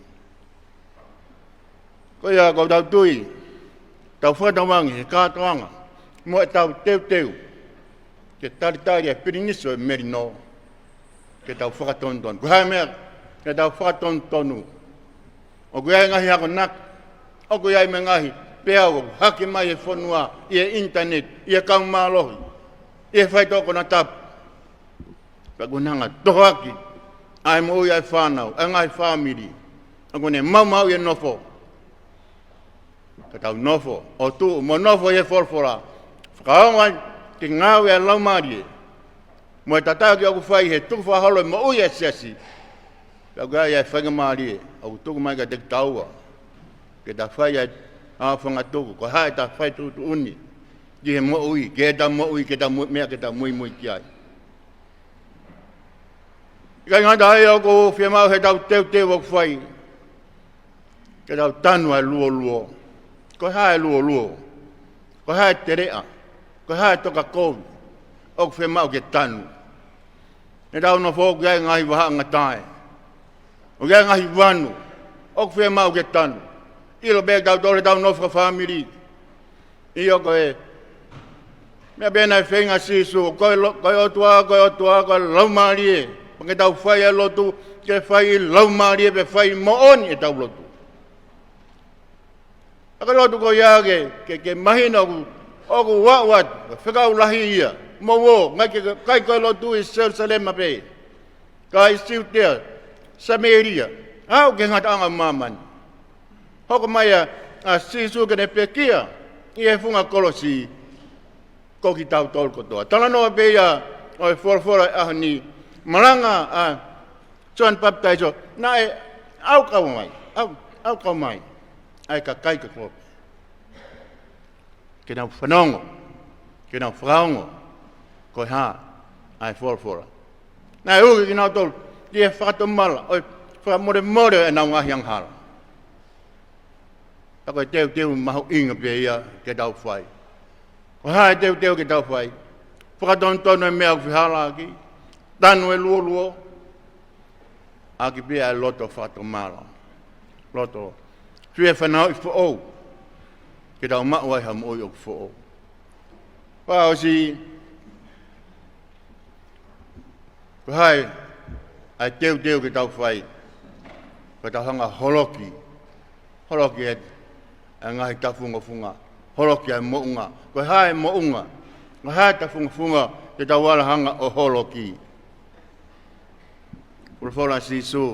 Ko ia ʻoku tau tui, tau fakatauange he kātoanga, mo ʻetau teuteu ke talitali ʻa e pilinisi ʻo e melino, ke tau fakatonutonu. Ko e hā e meʻa ke tau fakatonutonu? ʻOku ʻi ai e ngaahi akonaki, ʻoku ʻi ai mo e ngaahi peau ʻoku hake mai he fonua, ʻi he ʻinitaneti, ʻi he kau mālohi, ʻi he faitoʻo konatapu. Pea ʻoku ne hanga ʻo tohoaki ʻa e moʻui ʻa e fānau, ʻa e ngaahi fāmili. ʻOku ne maumauʻi e nofo. Ka tau nofo ʻo tuʻu mo nofo ʻi he folofola. Fakaongo ai ki he ngāue ʻa e Laumālie mo e tataki ʻoku fai he tukufakaholo e moʻui ʻa e siasi. Pea ʻoku ʻi ai e faingamālie ʻoku tuku mai kiate kitaua ke ta fai ai ʻa e fanga tuku, ko e hā ʻeta fai tuʻutuʻuni ki he moʻui, ki heʻeta moʻui, ki heʻeta mu-, meʻa ke ta muimui ki ai. ʻIkai ngata ai, ʻoku fiemaʻu heʻetau teuteu ʻoku fai ke tau tanu ʻa e luoluo. Ko e hā e luoluo? Ko e hā e teleʻa? Ko e hā e tokakovi ʻoku fiemaʻu ke tanu? Heʻetau nofo ʻoku ʻi ai e ngaahi vahaʻangatae, ʻoku ʻi ai e ngaahi vanu ʻoku fiemaʻu ke tanu. ʻIlo pē kitautolu heʻetau nofo fakafāmili. ʻIo, ko e meʻa pē naʻe feinga ʻa Sīsū, ko e lo-, ko e ʻOtua, ko e ʻOtua, ko e Laumālie. Pea ke tau fai ʻa e lotu, ke fai ʻi he Laumālie, pea fai moʻoni ʻetau lotu. ʻA e lotu ko ia ke, ke, ke mahino ʻoku, ʻoku aʻu atu, ko e fekau lahi ia, mou ō, ngaahi ke, ke kai ko e lotu ʻi Selusalema pē, ka ʻi Siutea, Samēlia, aʻu ki he ngataʻanga ʻo māmani. Hoko mai ʻa, ʻa Sīsū ke ne pekia ʻi he funga kolosi ko kitautolu kotoa. Talanoa pē ia ʻo e folofola ʻo e ʻaho ni, malanga ʻa Sione Papitaiso, naʻe ʻalu kau mai, ʻalu, ʻalu kau mai ʻa e kakai kotoa ke nau fanongo, ke nau fakaongo ko e hā ʻa e folofola. Naʻe uki kinautolu ki he fakatomala ʻo e fakamolemole ʻo ʻenau ngaahi angahala. Ka ko e teuteu mahuʻinga pē ia ke tau fai. Ko e hā e teuteu ke tau fai? Fakatonutonu e meʻa ʻoku fehālaaki, tanu e luoluo, ʻaki pē ʻa e loto fakatomala. Loto fie fanauʻi foʻou, ke tau maʻu ai ha moʻui ʻoku foʻou. Fakaʻosi, ko e hā e teuteu ke tau fai? Ko ʻetau hanga ʻo holoki, holoki e, e ngaahi tafungofunga, holoki e moʻunga. Ko e hā e moʻunga? Ko e hā e tafungofunga ke tau ala hanga ʻo holoki? Folofola ʻa Sīsū,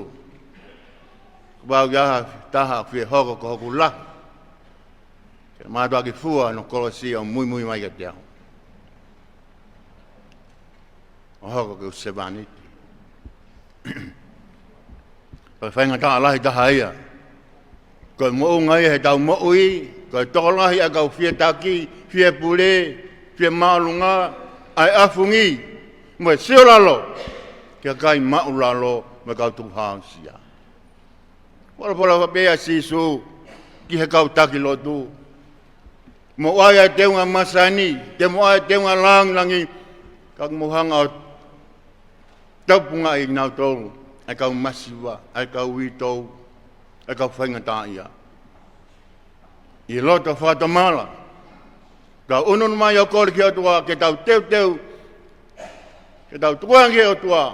kapau ʻoku ʻi ai ha taha ʻoku fie hoko ko hoku lahi, ke mātuʻaki fua hono kolosi ʻo muimui mai kiate au, ʻo hoko ko e sevāniti. Ko e faingataʻa lahi taha ia. Ko e moʻunga ia heʻetau moʻui, ko e tokolahi ʻa e kau fie taki, fie pule, fie māʻolunga, ʻa e ʻafungi mo e siolalo, ka ʻikai māʻulalo mo e kau tukuhāusia. Folofola pē ʻa Sīsū ki he kau taki lotu: Mou ʻai ʻa e teunga masani, te mou ʻai ʻa e teunga langilangi, ka mou hanga ʻo tapungaʻi kinautolu ʻa e kau masiva, ʻa e kau uitou, ʻa e kau faingataʻaʻia, ʻi he loto fakatomala. Ka ʻunuʻunu mai ʻo kole ki he ʻOtua ke tau teuteu, ke tau tukuange ki he ʻOtua,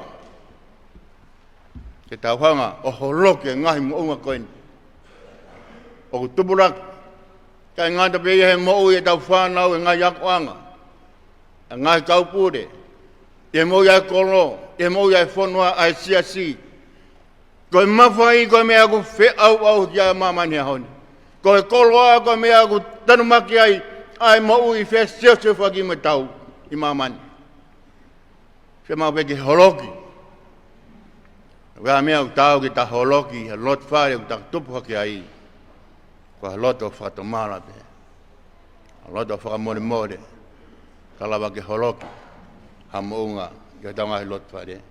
ke tau hanga ʻo holoki e ngaahi moʻunga ko eni ʻoku tupulaki. ʻIkai ngata pē ia he moʻui ʻetau fānau, e ngaahi akoʻanga, e ngaahi kau pule, e moʻui ʻa e kolo, e moʻui ʻa e fonua, ʻa e siasi. Ko e mafai, ko e meʻa ʻoku feʻauʻauhi ʻa māmani he ʻaho ni. Ko e koloa, ko e meʻa ʻoku tanumaki ai ʻa e moʻui, fesiosiofaki mo e tau ʻi māmani. Fiemaʻu pē ke holoki. Ko e meʻa ʻoku taau ke ta holoki he loto fale ʻoku ta tupu hake ai, ko ha loto fakatomala pē, ha loto fakamolemole, ka lava ke holoki ha moʻunga ki hotau ngaahi loto fale.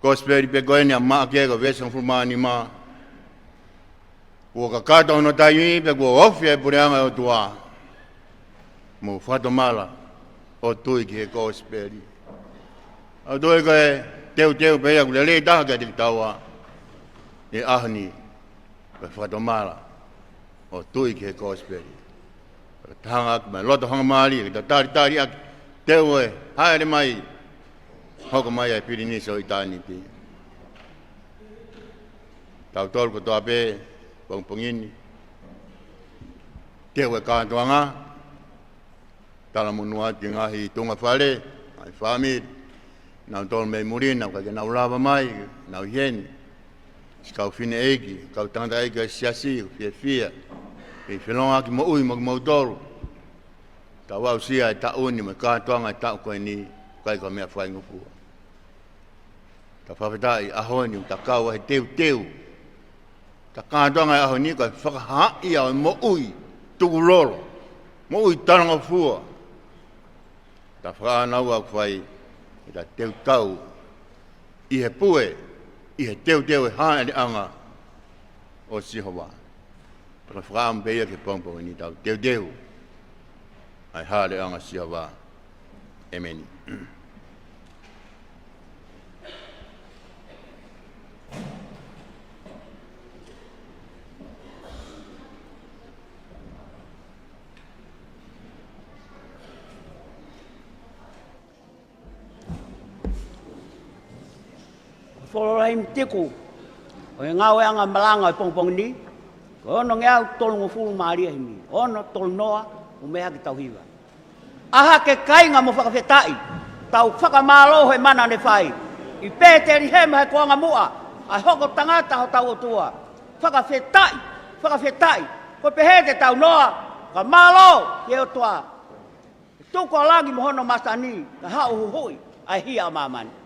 Kosipeli pē ko eni ʻa Maʻake, ko e veesi hongofulu mā nima: Kuo kakato hono taimi, pea kuo ofi ʻa e puleʻanga ʻo e ʻOtua. Mou fakatomala ʻo tui ki he kosipeli. ʻOku ou tui ko e teuteu pē ia ʻoku lelei taha kiate kitaua he ʻaho ni, ko e fakatomala ʻo tui ki he kosipeli. Ke ta hanga ʻaki mo e loto hangamālie, ke ta talitali ʻaki, teu e hāʻele mai, hoko mai ʻa e pilinisi ʻo ʻitāniti. Tautolu kotoa pē pongipongi ni, teu e kātoanga, talamonū atu ki he ngaahi tuʻunga fale, ngaahi fāmili, nautolu mei muli, naʻa ʻikai ke nau lava mai, nau ʻi heni. Siʻi kau fineʻeiki, kau tangataʻeiki ʻo e siasi, fiefia ke feʻiloaki moʻui mo kimoutolu. Tau aʻusia e taʻu ni mo e kātoanga e taʻu ko eni, ʻikai ko ha meʻa faingofua. Ta fakafetaʻi ʻaho ni, ta kau ai he teuteu. Ta kātoanga e ʻaho ni, kae fakahaaʻi ʻa e moʻui tukulolo, moʻui talangofua. Ta fakaʻānaua ʻoku fai, ʻeta teuteu ʻi he pue, ʻi he teuteu e hāʻeleʻanga ʻo Sihova. Pea fakaʻamu pē ia ki he pongipongi ni, tau teuteu ʻa e hāʻeleʻanga ʻo Sihova. ʻEmeni. Folofola himi tiku ʻo e ngāueʻanga malanga ʻo e pongipongi ni, ko e onongeau tolungofulu mālie himi, ono tolu noa, ʻo meʻa ke tau hiva. ʻAha ke kāinga mo fakafetaʻi, tau fakamālō he mana ne fai, ʻi Pētelihema he kuonga muʻa, ʻa e hoko tangata hotau ʻOtua. Fakafetaʻi, fakafetaʻi, ko e pehē te tau noa, ka mālō ki he ʻOtua. Tuku ʻa langi mo hono masani, ka haʻu huhuʻi ʻa e hia ʻo māmani.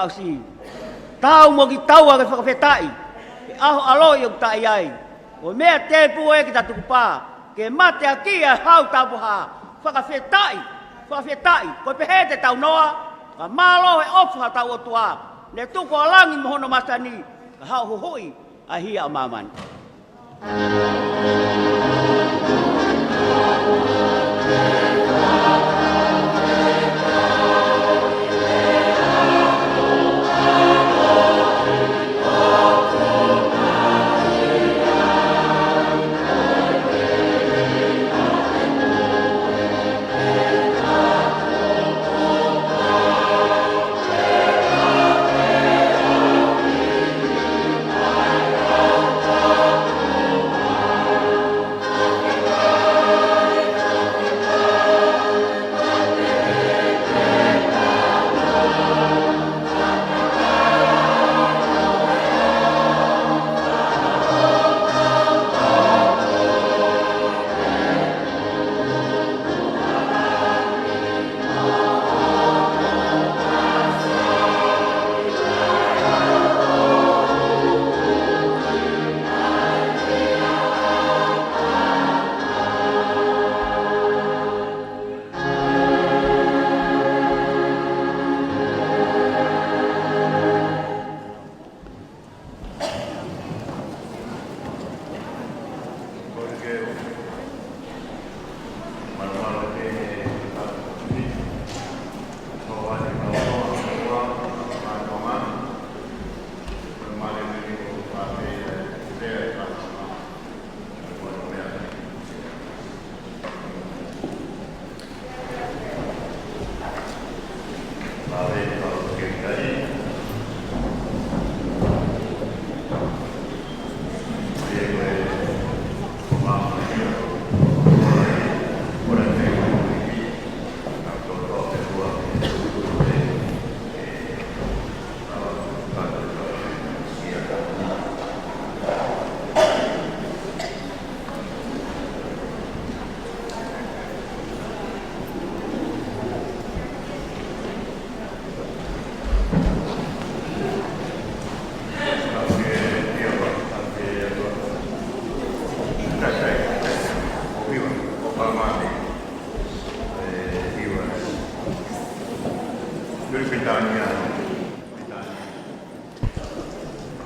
ʻAusi. Tau mo kitaua ke fakafetaʻi he ʻaho ʻaloʻi ʻoku ta ʻi ai. Ko e meʻa tēpū ē ki ta tukupā, ke mateakiʻi ʻa e hau tapuhā. Fakafetaʻi, fakafetaʻi. Ko e pehē te tau noa, ka mālō he ʻofa hotau ʻOtua, ne tuku ʻa langi mo hono masani, kae haʻu ʻo huhuʻi ʻa e hia ʻo māmani.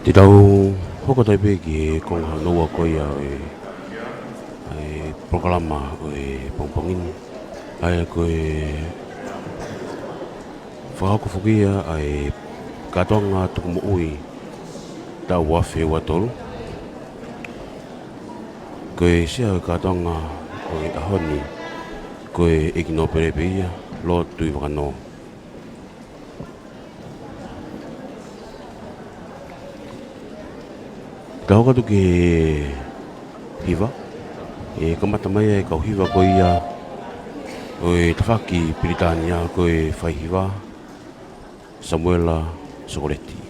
Te tau hoko atu pē ki he konga hono ua ko ia ʻo e, ʻa e polokalama ʻo e pongipongi ni. ʻA ia ko e fakahoko foki ia ʻa e kātoanga tukumoʻui taʻu ua afe ua tolu. Ko e sea ʻo e kātoanga ʻo e ʻaho ni, ko e ʻEiki Nōpele pē ia, Lord Tuʻivakanō. Ka hoko atu ki he hiva, ʻe kamata mai ʻa e kau hiva ko ia ʻo e tafaʻaki Pilitānia, ko e faihiva Samuela Sokoleti.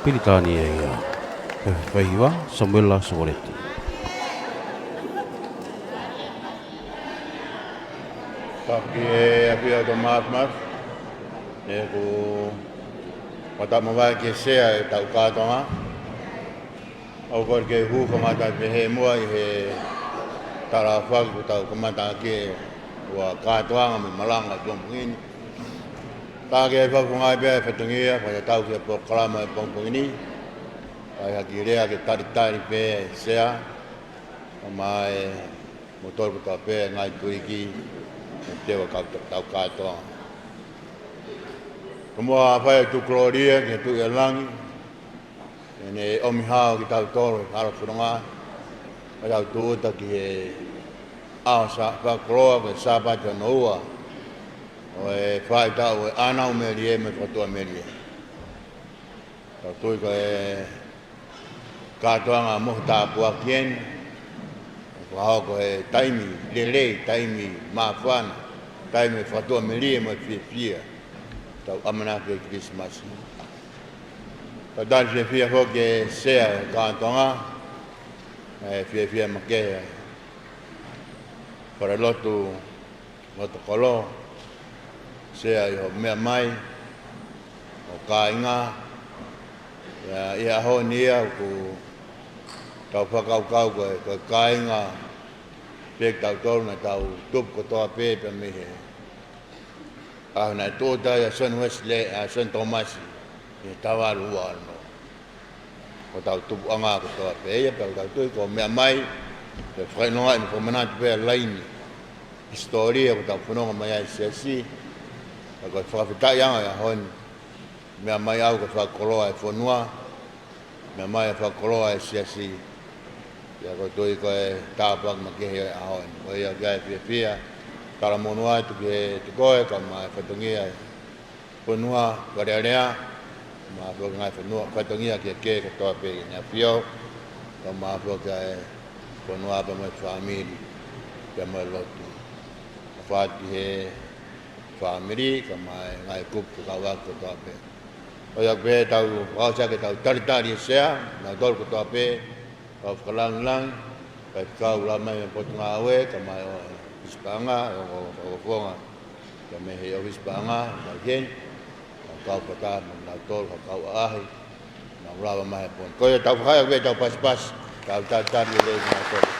Pilitānia ia. He faiva, Samuela Sokoleti. Taki e afio to Mafmaf. ʻE ku mata mavae ke sea e tau kātoanga. ʻOku ou kole ke u hūfanga atu pē he muʻa ʻi he tala fakatapu kuo tau kamata ʻaki ʻa e kātoanga mo e malanga ʻo e pongipongi ni. Ka ke fakafofongaʻi pē ʻa e fatongia, fakatatau ki he polokalama ʻo e pongipongi ni. Kae haki lea ke talitali pē ʻa e sea, kae ʻumaʻā e moutolu kotoa pē ngaahi tuliki, ʻo e teu ʻa e kau tau kātoanga. Kae ʻumaʻā ʻa e fai ʻa e tukulōlia ki he Tuʻi ʻo Langi, ʻene ʻomi hao kitautolu he hala fononga, ʻo tau tūʻuta ki he ʻaho Sā-, fakakoloa, ko e Sāpate hono ua ʻo e faʻahitaʻu ʻo e ʻānau melie mo e fakatuʻamelie. Tau tui ko e kātoanga mohu tāpuaki eni, ʻo fakahoko he taimi lelei, taimi māfana, taimi fakatuʻamelie mo e fiefia, tau ʻamanaki ki he Kilisimasi. Tau talitali fiefia foki e sea e kātoanga, ʻa e fiefia makehe, falelotu, loto kolo, sea ʻi hoʻo meʻa mai, hoʻo kāinga, ʻa ia ʻi he ʻaho ni ia ʻoku tau fakakaukau ko e, ko e kāinga pē kitautolu naʻa tau tupu kotoa pē pea mei he ʻaho naʻe tūʻuta ai ʻa Sione Uesilē, ʻa Sione Tōmasi, ʻi he taha valu ua ono. Ko hotau tupuʻanga kotoa pē ia, pea ʻoku tau tui ko e meʻa mai, pea fakaʻilongaʻi mo fakamanatu pē ʻa e laine hisitōlia ʻoku tau fononga mai ai he siasi, pea ko e fakafetaʻiʻanga ʻo e ʻaho ni. Meʻa mai au ko e fakakoloa e fonua, meʻa mai e fakakoloa e siasi, pea ʻoku ou tui ko e tāpuaki makehe ʻo e ʻaho ni. Ko ia ʻoku ʻi ai e fiefia, talamonū atu ki he tukoe, kae ʻumaʻā e fatongia e fonua, Fale Alea, kae ʻumaʻā foki e ngaahi fonua, fatongia kehekehe kotoa pē ʻi he ʻAfio, kae ʻumaʻā foki e fonua pea mo e fāmili, pea mo e lotu. Kae ʻofa atu ki he fāmili, kae ʻumaʻā e ngaahi kupu fekauʻaki kotoa pē. Ko ia pē tau fakaʻosi ʻaki ʻetau talitali e sea, nautolu kotoa pē, kau fakalāngilangi, kae kau lava mai mei he Potungāue, kae ʻumaʻā e ʻofisi paʻanga, ʻo, ʻo, ʻo, ʻo, kae mei he ʻofisi paʻanga, kae ʻumaʻā e kau fakataha mo nautolu, kau ʻaʻahi, nau lava mai he pongipongi. Ko ia tau fakahā ʻaki pē ʻetau pasipasi, tau talitali lelei mo nautolu.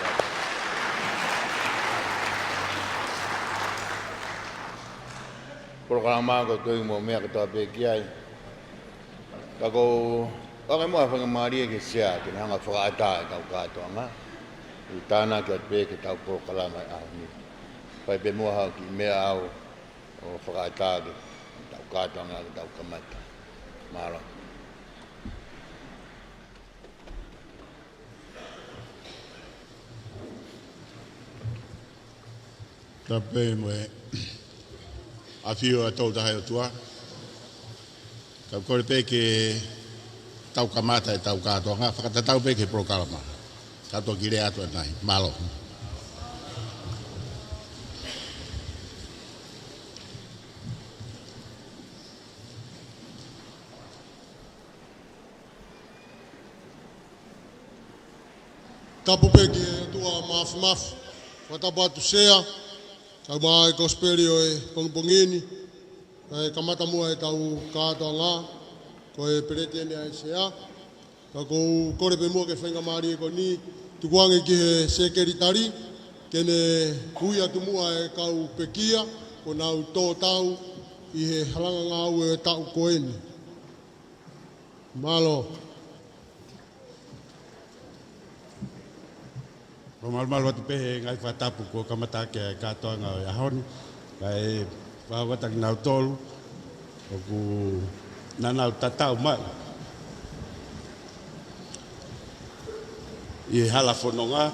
Polokalama ʻoku ou tui mou meʻa kotoa pē ki ai. Ka ʻoku ou ʻoange muʻa ha faingamālie ki he sea ke ne hanga ʻo fakaʻatā ʻetau kātoanga. ʻI he tānaki atu pē ki heʻetau polokalama ʻi he ʻaho ni. Fai pē muʻa ha kiʻi meʻa au ʻo fakaʻatā ki heʻetau kātoanga ke tau kamata. Mālō. Tapu pē mo e ʻafio ʻa e Tolu Tahaʻi ʻOtua. Ka u kole pē ke tau kamata ʻetau kātoanga, fakatatau pē ki he polokalama. Ka toki lea atu ʻanai. Mālō. Tapu pē ki he ʻOtua Māfimafi, fakatapu atu sea, kae ʻumaʻā e kosipeli ʻo e pongipongi ni, kae kamata muʻa ʻetau kātoanga, ko e peletiteni ʻa e sea, ka ʻoku ou kole pē muʻa ki he faingamālie ko eni, tukuange ki he sekelitali, ke ne ui atu muʻa e kau pekia, kuo nau tō tau ʻi he halanga ngāue ʻo e taʻu ko eni. Mālō. Fakamalumalu atu pē he ngaahi fakatapu kuo kamata ʻaki e kātoanga ʻo e ʻaho ni. Kae fakatapu atu kinautolu ʻoku nau tatau mai ʻi he hala fononga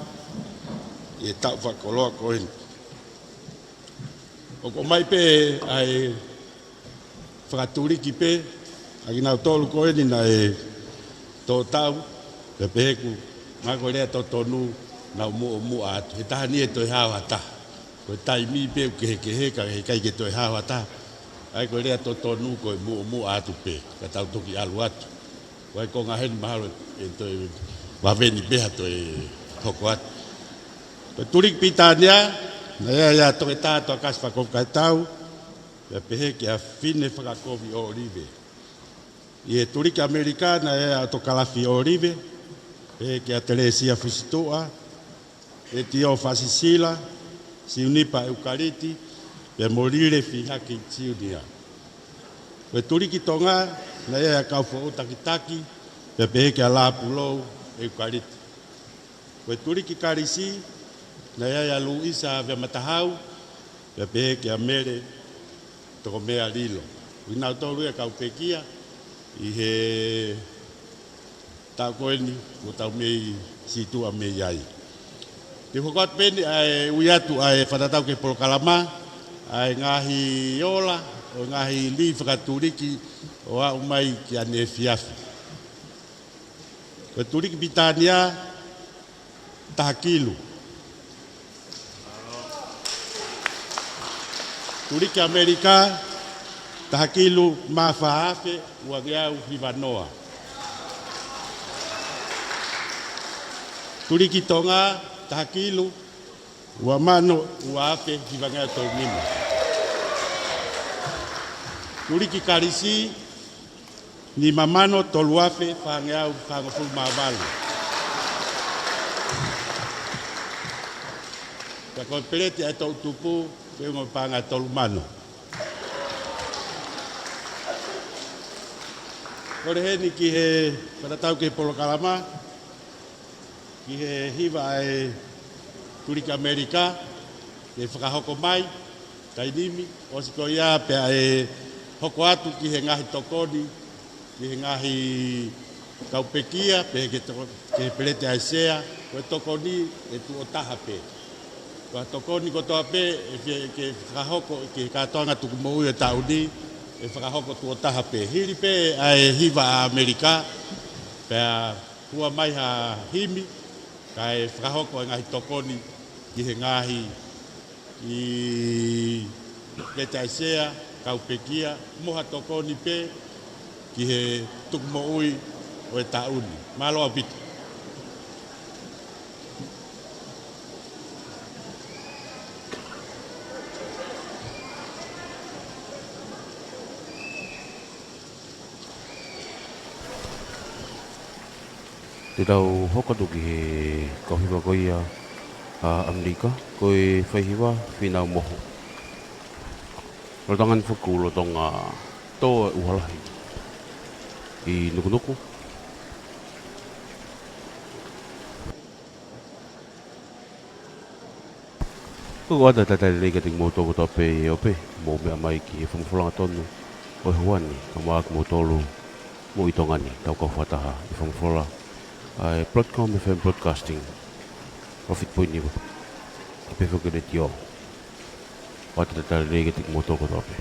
ʻi he taʻu fakakoloa ko eni. ʻOku ʻomai pē ʻa e fakatuliki pē ʻa kinautolu ko eni naʻe tō tau, pea pehē ʻoku, mahalo ko e lea totonu, nau muʻomuʻa atu. He taha ni ʻe toe hao ha taha. Ko e taimi pē ʻoku kehekehe ka heʻikai ke toe hao ha taha. ʻA ia ko e lea totonu ko e muʻomuʻa atu pē, ka tau toki ʻalu atu. Ko e konga heni mahalo ʻe toe vave ni pē ha toe hoko atu. Ko e tuliki Pilitānia, naʻe ʻi ai ʻa Toketā Toakasi Fakakovi Kaitau, pea pehē kia Fine Fakakovi ʻŌlive. ʻI he tuliki ʻAmelika, naʻe ʻi ai ʻa ʻOtokalafi ʻŌlive, pehē kia Telesia Fusituʻa, ʻEtiō Fasisila, Siunipa ʻEukaliti, pea mo Lile Fihaki Siunia. Ko e tuliki Tonga, naʻe ʻi ai ʻa Kaufoʻou Takitaki, pea pehē kia Lāpulou ʻEukaliti. Ko e tuliki Kalisi, naʻe ʻi ai ʻa Luisa Veamatahau, pea pehē kia Mele Tokomea Lilo. Ko kinautolu ia kau pekia ʻi he taʻu ko eni, kuo tau mei sītuʻa mei ai. Te u hoko atu pē eni ʻa e ui atu ʻa e fakatatau ki he polokalama, ʻa e ngaahi ola ʻo e ngaahi lī fakatuliki ʻo aʻu mai ki ʻaneefiafi. Ko e tuliki Pilitānia, taha kilu. Tuliki ʻAmelika, taha kilu mā fā afe ua ngeau hiva noa. Tuliki Tonga, taha kilu ua mano ua afe hiva ngeau tolu nima. Tuliki Kalisi, nima mano tolu afe fāngeau fāngofulu mā valu. Pea ko e peleti ʻa e toʻutupu, feʻunga paʻanga ʻe tolu mano. Kole heni ki he fakatatau ki he polokalama, ki he hiva ʻa e tuliki ʻAmelika, ke fakahoko mai, taimi ni, ʻosi ko ia pea ʻe hoko atu ki he ngaahi tokoni, ki he ngaahi kau pekia, pea ki he toko-, ki he peleti ʻa e sea, ko e tokoni ʻe tuʻo taha pē. Ko e tokoni kotoa pē, ʻe fie ke fakahoko ki he kātoanga tukumoʻui ʻo e taʻu ni, ʻe fakahoko tuʻo taha pē. Hili pē ʻa e hiva ʻa ʻAmelika, pea hua mai ha himi, kae fakahoko e ngaahi tokoni ki he ngaahi, ʻi he peleti ʻa e sea, kau pekia, mo ha tokoni pē ki he tukumoʻui ʻo e taʻu ni. Mālō ʻaupito. Te tau hoko atu ki he kau hiva ko ia ʻa ʻAmelika, ko e faihiva Fīnau Moho. Lolotonga ni foki kuo lolotonga tō e ʻuha lahi ʻi Nukunuku. Ko e ʻoatu e talitali lelei kiate kimoutolu kotoa pē ʻi he ope, mou meʻa mai ki he fakamatala tonu ʻo e ʻuha ni, kae ʻumaʻā kimoutolu moʻui Tonga ni, tau kau fakataha ʻi he fakamatala ʻa e Broadcom F M Broadcasting, ʻo fitpoini, pea foki letiō. ʻOatu e talitali lelei kiate kimoutolu kotoa pē.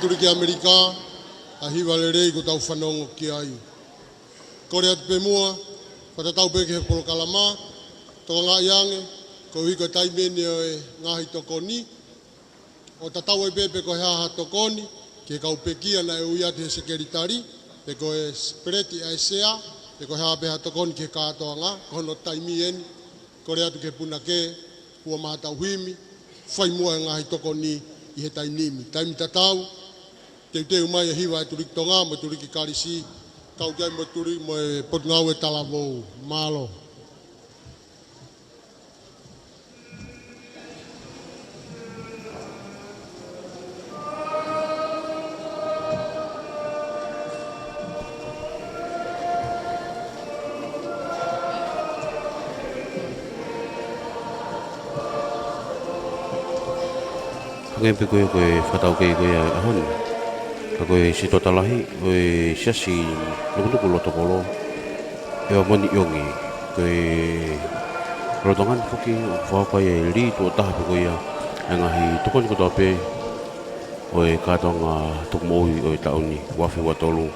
Tuliki ʻAmelika, ʻa e hiva lelei kuo tau fanongo ki ai. Kole atu pē muʻa, fakatatau pē ki he polokalama, tokangaʻi ange, koeʻuhi ko e taimi eni ʻo e ngaahi tokoni, ʻo tatau ai pē pe ko e hā ha tokoni, ki he kau pekia naʻe ui atu ʻe he sekelitali, pe ko e peleti ʻa e sea, pe ko e hā pē ha tokoni ki he kātoanga, ko hono taimi eni, kole atu ki he punake, ua maha tau himi, fai muʻa e ngaahi tokoni ʻi he taimi ni. Taimi tatau, teuteu mai e hiva ʻa e Tuliki Tonga, mo e Tuliki Kalisi, kau ki ai mo e tuli, mo e Potungāue Talavou. Mālō. Hangē pē ko e, ko e fakataukei ko ia ʻo e ʻaho ni. Ka ko e setuata lahi ʻo e Siasi Nukunuku Lotokolo, ʻEva Moni ʻIongi, ko e lolotonga ni foki ʻoku fakahoko ai e lī tuʻo taha pē ko ia ʻa e ngaahi tokoni kotoa pē ʻo e kātoanga tukumoʻui ʻo e taʻu ni, ua afe ua tolu.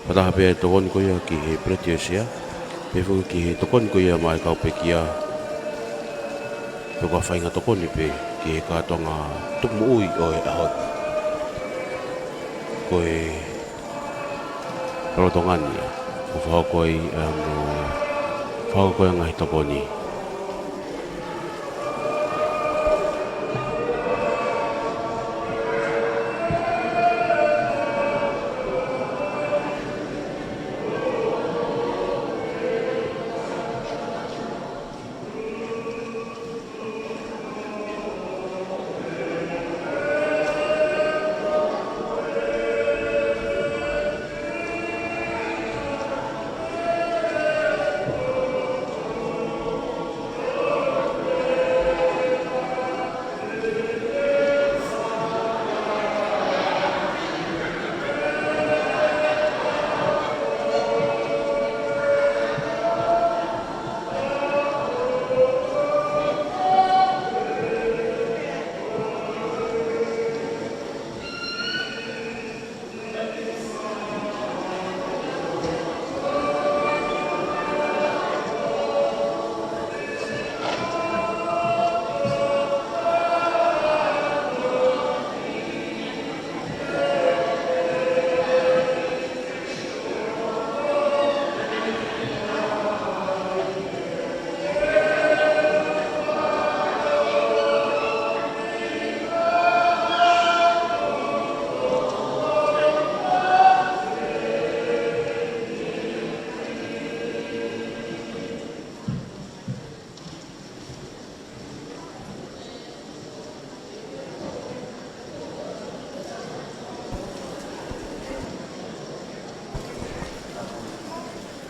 Fakataha pē ʻa e tokoni ko ia ki he peleti ʻo e sea, pehē foki ki he tokoni ko ia maʻa e kau pekia, pe ko ha faʻahinga tokoni pē ki he kātoanga tukumoʻui ʻo e ʻaho ni. Ko e lolotonga ni ia, ʻoku fakahoko ai, ʻa mo, fakahoko ai e ngaahi tokoni.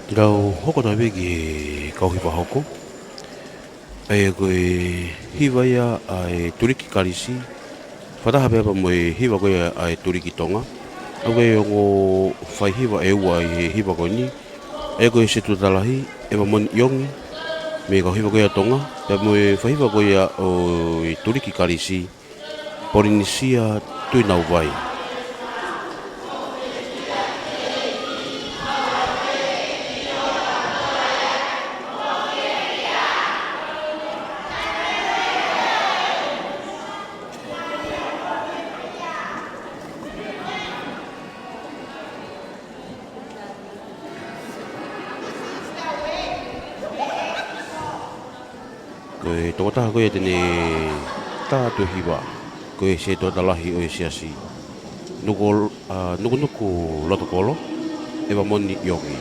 Te tau hoko atu pē ki he kau hiva hoko. ʻA ia ko e hiva ia ʻa e Tuliki Kalisi, fakataha pē pea mo e hiva ko ia ʻa e Tuliki Tonga. ʻA ia ko e ongo faihiva ʻe ua ʻi he hiva ko eni. ʻA ia ko e setuata lahi, ʻEva Moni ʻIongi, mei he kau hiva ko ia ʻa Tonga, pea mo e faihiva ko ia ʻo e Tuliki Kalisi, Polinisia Tuinauvai. Ko e tokotaha ko ia te ne tā atu e hiva, ko e setuata lahi ʻo e Siasi Nuku-, ʻa, Nukunuku Lotokolo, ʻEva Moni ʻIongi.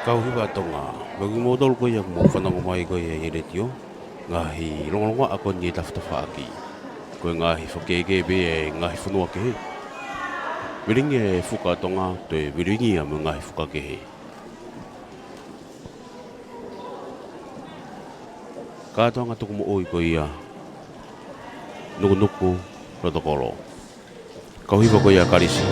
Kau hiva Tonga, mo kimoutolu ko ia ʻoku mou fanongo mai ko ia ʻi he letiō, ngaahi longolongoaʻa ko eni ʻe tafatafaʻaki. Ko e ngaahi fakakēkē pē ʻa e ngaahi fonua kehe. Vilingia e fuka Tonga, toe vilingia mo e ngaahi fuka kehe. Kātoanga tukumoʻui ko ia, nukunuku, loto kolo. Kau hiva ko ia Kalisi.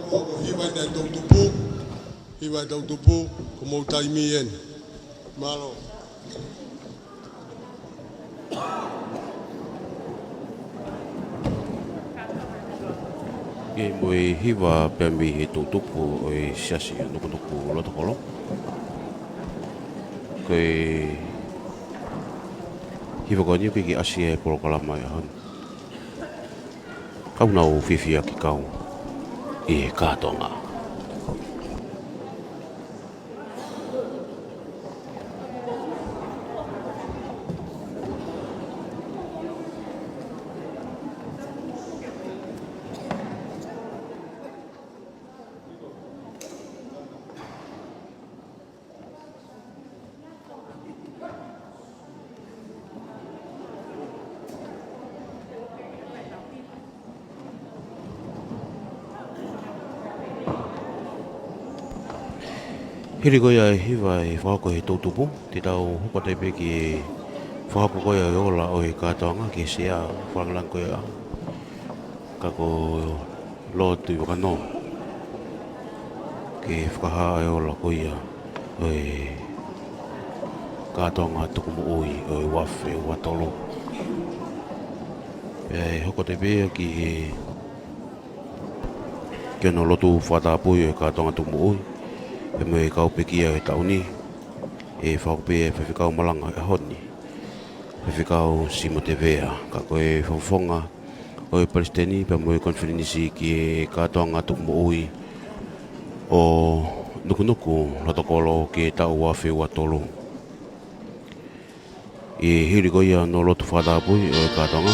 Ko hiva ʻetau tupu, hiva ʻetau tupu, ko hoʻomou taimi eni. Mālō. ʻIo, mou hiva pē mei he toʻutupu ʻo e Siasi ʻo Nukunuku Lotokolo. Ko e hiva ko eni ʻoku kei ʻasi ai e polokalama ʻo e ʻaho ni. Kau nau fiefia ke kau ʻi he kātoanga. Hili ko ia e hiva ʻe fakahoko ʻe he toʻutupu, te tau hoko atu pē ki he fakahoko ko ia e ola ʻo e kātoanga ki he sea, fakalangaki ko ia. Ka ko Lord Tuʻivakanō ke fakahā e ola ko ia ʻo e kātoanga tukumoʻui ʻo e ua afe ua tolu. Pea ʻe hoko atu pē ia ki he, ki hono lotu fakatapui ʻo e kātoanga tukumoʻui, pea mo e kau pekia ʻo e taʻu ni, ʻe fakahoko pē ʻe he faifekau malanga ʻo e ʻaho ni, Faifekau Simote Vea. Ka ko e fakafofonga ʻo e palesiteni pea mo e konifelenisi ki he kātoanga tukumoʻui ʻo Nukunuku Lotokolo ki he taʻu ua afe ua tolu. ʻI he hili ko ia hono lotu fakatapui ʻo e kātoanga,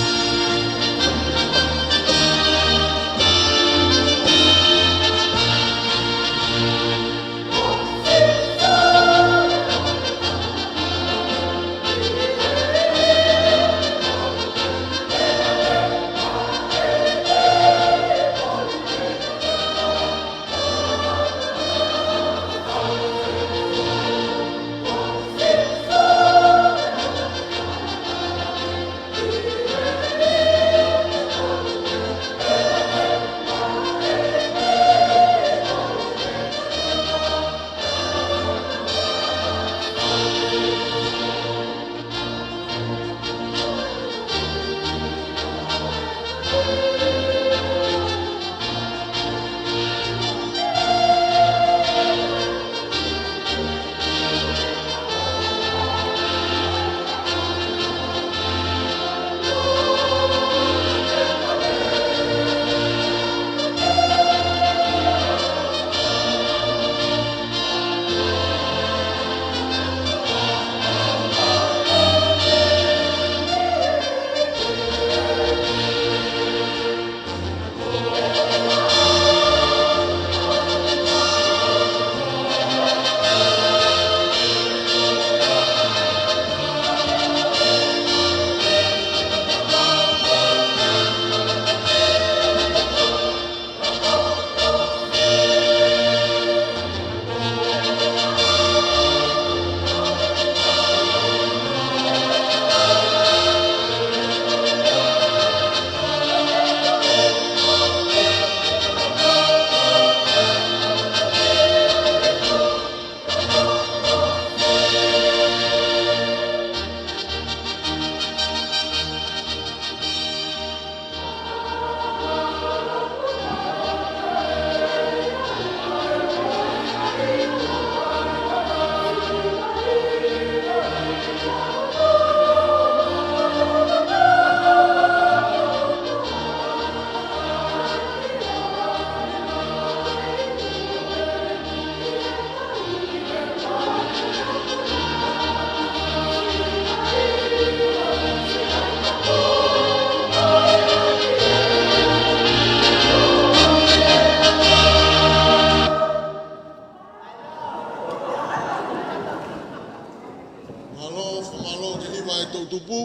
Mālō, fakamālō ki he hiva ʻa e toʻutupu,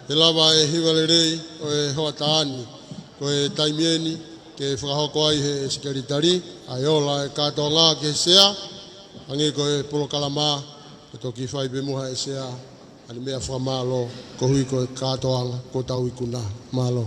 ʻe lava e hiva lelei ʻo e hoʻatā ni. Ko e taimi eni ke fakahoko ai ʻe he sekelitali ʻa e ola ʻo e kātoanga ki he sea, hangē ko e polokalama, ʻe toki fai pē muʻa ʻe he sea ʻa e meʻa fakamālō koeʻuhi ko e kātoanga kuo tau ikuna. Mālō.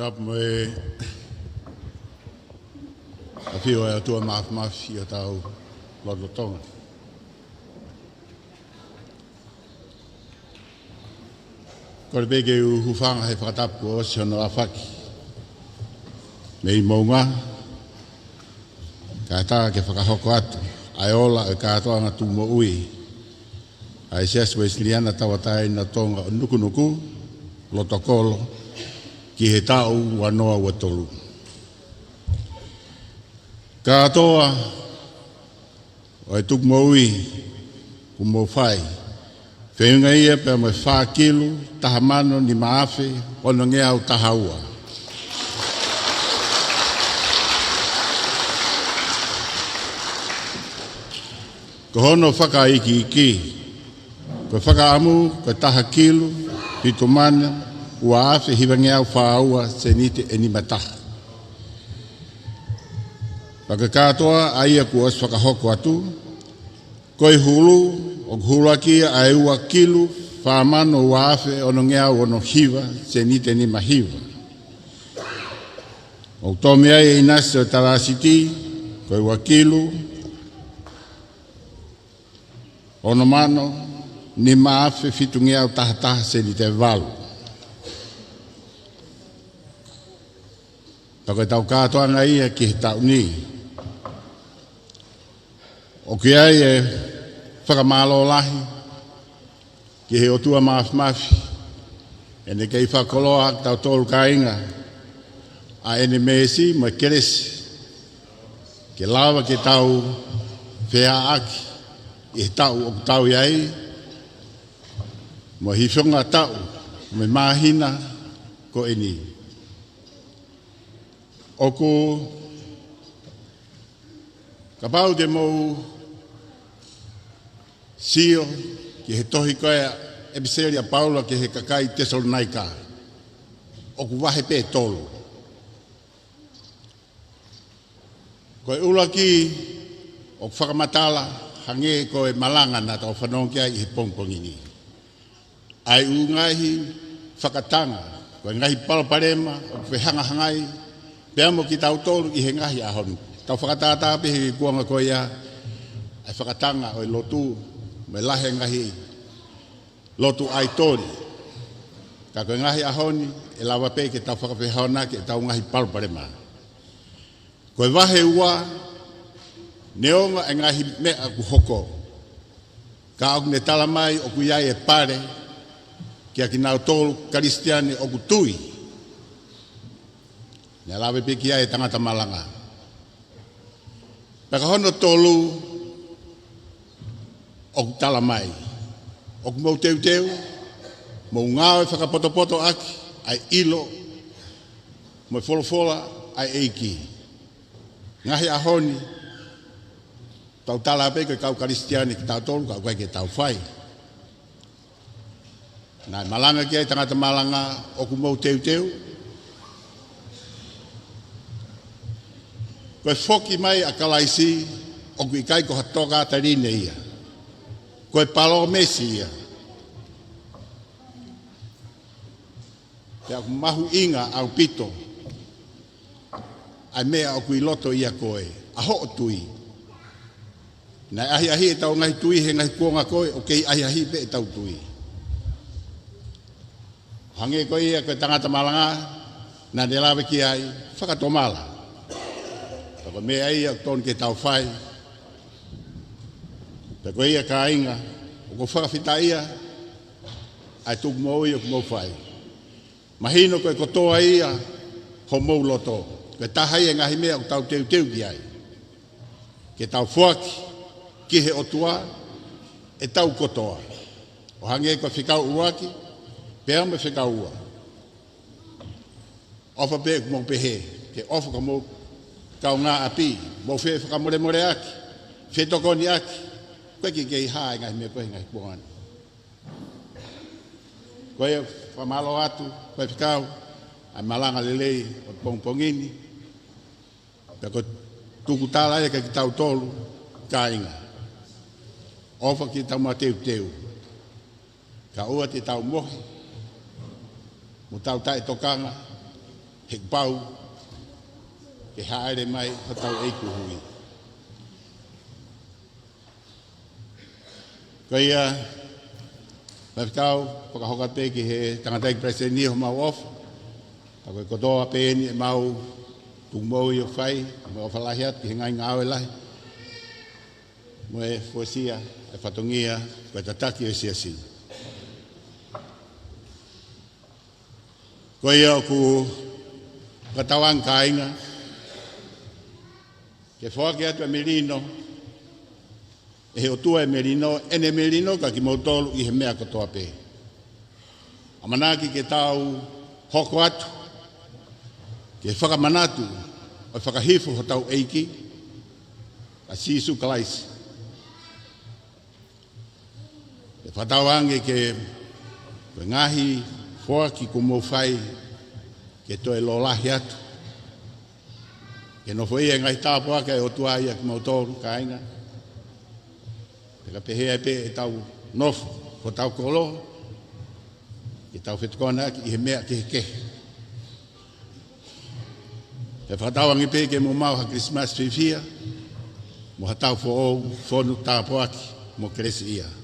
Tapu mo e ʻafio ʻa e ʻOtua Māfimafi ʻi hotau lotolotonga. Kole pē ke u hūfanga he fakatapu kuo ʻosi hono ʻaofaki mei Moʻunga, kae ʻatā ke fakahoko atu ʻa e ola ʻo e kātoanga tukumoʻui ʻa e Siasi Uēsiliana Tauʻatāina ʻo Tonga ʻo Nukunuku, Lotokolo, ki he taʻu ua noa ua tolu. Kātoa ʻo e tukumoʻui kuo mou fai, feʻunga ia pea mo e fā kilu, taha mano, nima afe, onongeau taha ua. Ko hono fakaikiiki, ko e fakaʻamu ko e taha kilu, fitu mano, ua afe, hivangeau fā ua, sēniti ʻe nima taha. Pea ko e kātoa ʻa ia kuo ʻosi fakahoko atu, ko e hulu, ʻoku huluaki ia ʻa e ua kilu, fā mano, ua afe, onongeau ono hiva, sēniti ʻe nima hiva. ʻOku tō mei ai e ʻinasi ʻo e talāsiti, ko e ua kilu, ono mano, nima afe, fitungeau taha taha, sēniti ʻe valu. Pea ko ʻetau kātoanga ia ki he taʻu ni, ʻoku ʻi ai e fakamālō lahi ki he ʻOtua Māfimafi, ʻene kei fakakoloa kitautolu kāinga ʻa ʻene mēsi mo e kelesi, ke lava ke tau feʻaʻaki ʻi he taʻu ʻoku tau ʻi ai, mo e hifonga taʻu mo e māhina ko eni. ʻOku, kapau te mou sio ki he tohi ko ia ʻa e ʻEpiseli ʻa Paula ki he kakai Tesalonaika, ʻoku vahe pē ʻe tolu. Ko e ʻuluaki ʻoku fakamatala, hangē ko e malanga naʻa tau fanongo ki ai ʻi he pongipongi ni, ʻa e ʻū ngaahi fakatanga, ko e ngaahi palopalema ʻoku fehangahangai pea mo kitautolu ʻi he ngaahi ʻaho ni. Tau fakatātā pē he kuonga ko ia ʻa e fakatanga ʻo e lotu, mo e lahi e ngaahi lotu ʻaitoli. Ka ko e ngaahi ʻaho ni, ʻe lava pē ke tau fakafehoanaki ʻetau ngaahi palopalema. Ko e vahe ua, neongo e ngaahi meʻa ʻoku hoko, ka ʻoku ne tala mai ʻoku ʻi ai e pale kiate kinautolu Kalisitiane ʻoku tui. Ne lave pē ki ai e tangata malanga. Pea ko hono tolu, ʻoku tala mai ʻoku mou teuteu, mou ngāue fakapotopoto ʻaki ʻa e ʻilo mo e folofola ʻa e ʻEiki. Ngaahi ʻaho ni, tau tala pē ko e kau Kalisitiane kitautolu, ka ʻoku ʻikai ke tau fai. Naʻe malanga ki ai e tangata malanga, ʻoku mou teuteu. Ko e foki mai ʻa Kalaisi, ʻoku ʻikai ko ha tokāteline ia. Ko e palōmesi ia. Pea ʻoku mahuʻinga ʻaupito ʻa e meʻa ʻoku ʻi loto ʻiate koe, ʻa hoʻo tui. Naʻe ʻahiʻahiʻi ʻetau ngaahi tui he ngaahi kuonga ko ē, ʻoku kei ʻahiʻahiʻi pē ʻetau tui. Hangē ko ia ko e tangata malanga, naʻa ne lave ki ai, fakatomala. Pea ko e meʻa ia ʻoku totonu ke tau fai. Pea ko ia kāinga, ʻoku ou fakafetaʻia ʻa e tukumoʻui ʻoku mou fai. Mahino ko e kotoa ia homou loto. Ko e taha ia e ngaahi meʻa ʻoku tau teuteu ki ai. Ke tau foaki ki he ʻOtua ʻetau kotoa. ʻO hangē ko e fekau ʻuluaki, pea mo e fekau ua. ʻOfa pē ʻoku mou pehē, ke ʻofa ki homou kaungāʻapi, mou fefakamolemoleʻaki, fetokoniʻaki, ʻoku ʻikai ke kei hā e ngaahi meʻa ko ē he ngaahi kuonga ni. Ko ia, fakamālō atu, ko e fekau, ʻa e malanga lelei ʻo e pongipongi ni, pea ko e tukutala ia kiate kitautolu, kāinga. ʻOfa ke tau mateuteu. Kae ʻoua te tau mohe, mo tau taʻetokanga, he kuo pau ke hāʻele mai hotau ʻEiki Hui. Ko ia, Faifekau, fakahoko atu pē ki he tangataʻeiki palesiteni homau ʻofa. Ka ko e kotoa pē eni ʻemau tukumoʻui ʻoku fai, mo e ʻofa lahi atu ki he ngaahi ngāue lahi. mo e fuesia e fatongia ko e tataki ʻo e siasi. Ko ia ʻoku fakatauange kāinga ke foaki atu e melino, ʻe he ʻOtua e melino, ʻene melino kiate kimoutolu ʻi he meʻa kotoa pē. ʻAmanaki ke tau hoko atu ki he fakamanatu ʻo e fakahifo hotau ʻEiki, ʻa Sīsū Kalaisi. ʻE fakatauange ke, ko e ngaahi foaki kuo mou fai ke toe lōlahi atu, ke nofoʻia e ngaahi tāpuaki ʻa e ʻOtua ʻiate kimoutolu kāinga. Pea ka pehē ai pē ʻetau nofo, ko hotau kolo, ke tau fetokoniʻaki ʻi he meʻa kehekehe. ʻE fakatauange pē ke mou maʻu ha Kilisimasi fiefia, mo ha taʻu foʻou fonu tāpuaki mo kelesiʻia.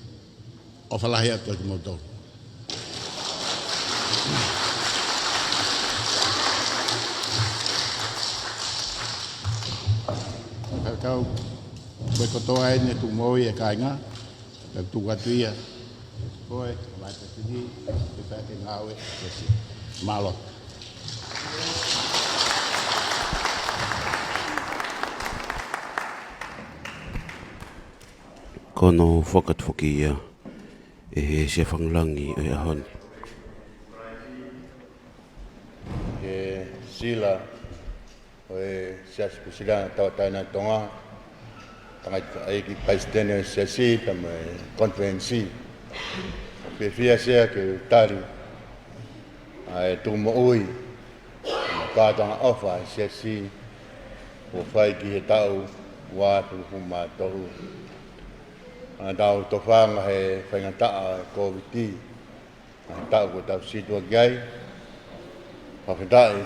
ʻOfa lahi atu kiate kimoutolu. Fakatau, ko e kotoa eni e tuʻu moʻui e kāinga, ka tuku atu ia. Ko e, ka mai tatini, ke fai e ngāue, ke si. Mālō. Ko hono foaki atu foki ia ʻe he Siasi Fakalangi ʻo e ʻaho ni. Ke sila ʻo e Siasi Uēsiliana Tauʻatāina ʻo Tonga, tangataʻeiki palesiteni ʻo e siasi, pea mo e konifelenisi. Fiefia Sea ke u tali ʻa e tuʻu moʻui mo e kātoanga ʻofa ʻa e siasi kuo fai ki he taʻu ua afe hongofulu mā tolu. ʻA ʻetau tofanga he faingataʻa ʻo e Kōviti, ʻa e taʻu kuo tau situʻa ki ai. Fakafetaʻi,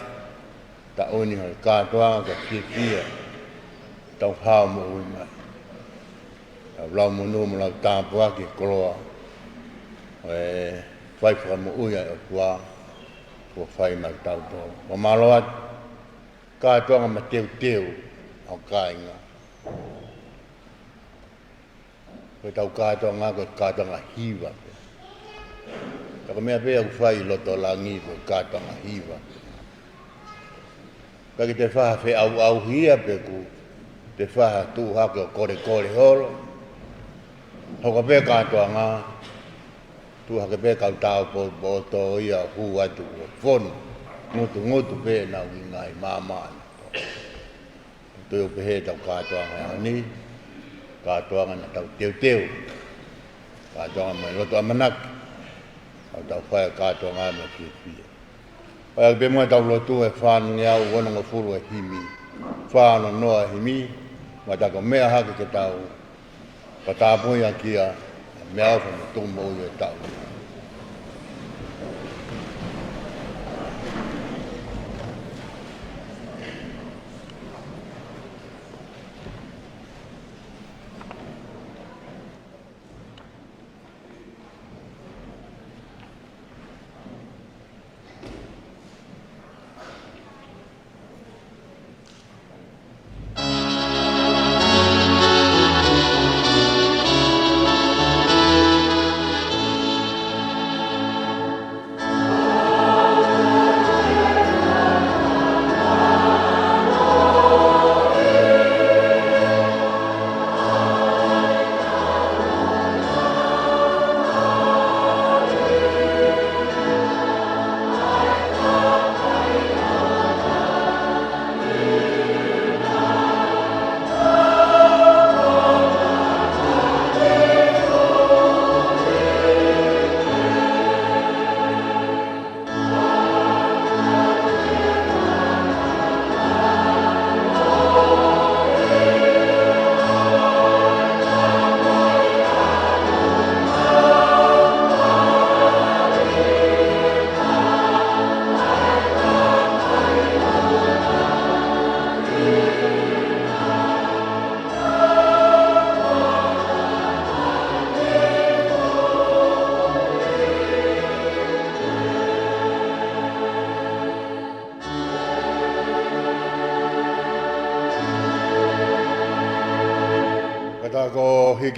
taʻu ni ʻo e kātoanga, ka fiefia ʻetau hao moʻui mai. Tau lau monū mo lau tāpuaki e koloa ʻo e fai fakamoʻui ʻa e ʻOtua kuo fai maʻatautolu. Fakamālō atu, kātoanga mateuteu ʻa e kāinga. Ko ʻetau kātoanga, ko e kātoanga hiva pē. Ka ko e meʻa pē ʻoku fai ʻi loto langi, ko e kātoanga hiva. Ka ke te faʻa feʻauʻauhia pē kuo te faʻa tuʻu hake ʻo kolekole holo. Hoko pē kātoanga, tuʻu hake pē kau tāupoʻou poto ia ʻo hū atu ʻo fonu ngutungutu pē ʻenau ngaahi maama ʻana. Toe ʻo pehē ʻetau kātoanga he ʻaho ni, kātoanga naʻa tau teuteu, kātoanga mo e loto ʻamanaki, ʻo tau fai e kātoanga mo e fiefia. ʻOku ʻi ai pē mo ʻetau lotu he fāngeau onongofulu e himi, fā ono noa e himi, mo ʻetau meʻa hake ke tau fakatapui ʻaki ia, meʻaʻofa mo e tuʻu moʻui ʻo e taʻu.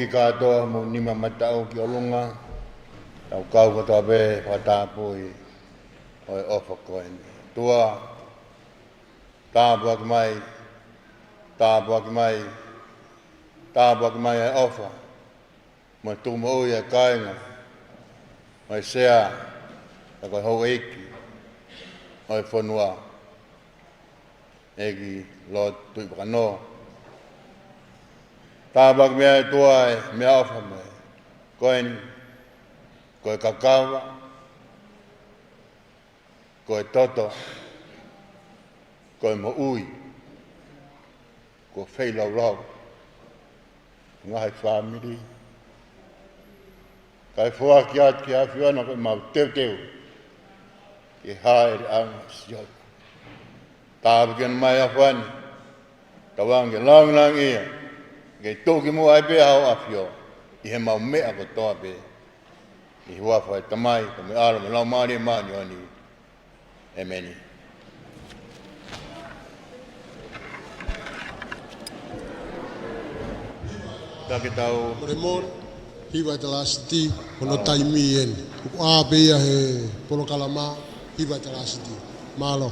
Kātoa mou nima mataʻu ki ʻolunga, tau kau kotoa pē he fakatapui ʻo e ʻofa ko eni. ʻOtua, tāpuaki mai, tāpuaki mai, tāpuaki mai e ʻofa mo e tuʻu moʻui e kāinga, mo e sea, ʻa e ko e houʻeiki ʻo e fonua, ʻEiki Lord Tuʻivakanō. Tāpuaki mai ʻOtua e meʻaʻofa mai ko eni, ko e kakava, ko e toto, ko e moʻui, ko e feilaulau, ngaahi fāmili. Kae foaki atu ki he ʻAfiona ko ʻemau teuteu ki he hāʻeleʻanga ʻo Sihova. Tāpuakiʻi mai ʻa e ʻofa ni, tauange ke langilangiʻia, ke tuʻukimuʻa ai pē ʻa Hoʻo ʻAfio ʻi heʻemau meʻa kotoa pē. ʻI he huafa ʻo e Tamai, ko e ʻAlo mo e Laumālie Māʻoniʻoni. ʻEmeni. Ka ke tau. Molemole, hiva e talāsiti, hono taimi eni. ʻOku ʻā pē ia he polokalama, hiva e talāsiti. Mālō.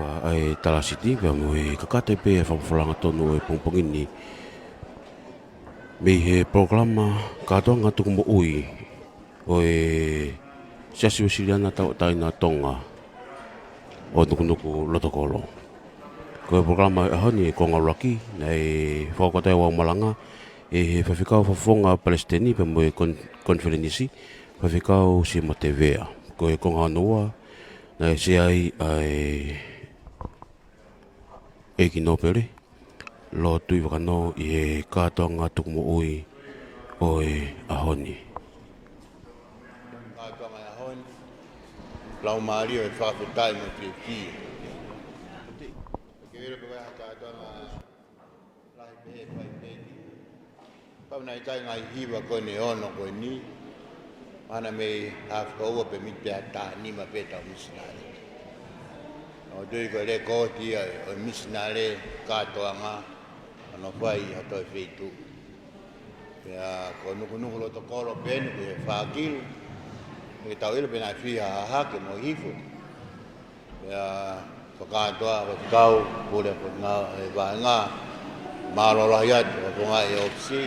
ʻa e Talasiti, pea mo e kakate pē ʻa e fakafofonga tonu ʻo e pongipongi ni mei he polokalama kātoanga tukumoʻui ʻo e Siasi Uēsiliana Tauʻatāina ʻo Tonga ʻo Nukunuku Lotokolo. Ko e polokalama ʻo e ʻaho ni, ko e ngāueʻaki, naʻe fakakotoi ʻa e malanga ʻe he faifekau fakafofonga palesiteni pea mo e kon-, konifelenisi, faifekau Sima Tevea. Ko e konga hono ua, naʻe sea ai ʻa e ʻEiki Nōpele, Lord Tuʻivakanō, ʻi he kātoanga tukumoʻui ʻo e ʻaho ni. Kātoanga ʻo e ʻaho ni, laumālie ʻo e fakafetaʻi mo e fiefia. Ke velo pe ko e kātoanga lahi pehē fai pē ki. Pau naʻe ʻikai ngaahi hiva ko eni ʻe ono ko eni. Mahalo mei he hafu ua pe miti pē ʻa e taha nima pē ʻetau misinale. ʻOku ou tui ko e lēkooti ia ʻo e misinale kātoanga ʻoku nau fai ʻi ha toe feituʻu. Pea ko Nukunuku Lotokolo pē eni ko e fā kilu. Ke tau ʻilo pe naʻe fiha hahake mo hifo. Pea fakakātoa, faifekau, pule ʻa e ngā, ʻa e vahenga, mālō lahi atu, ʻa e fakafofonga ʻi ʻōfisi,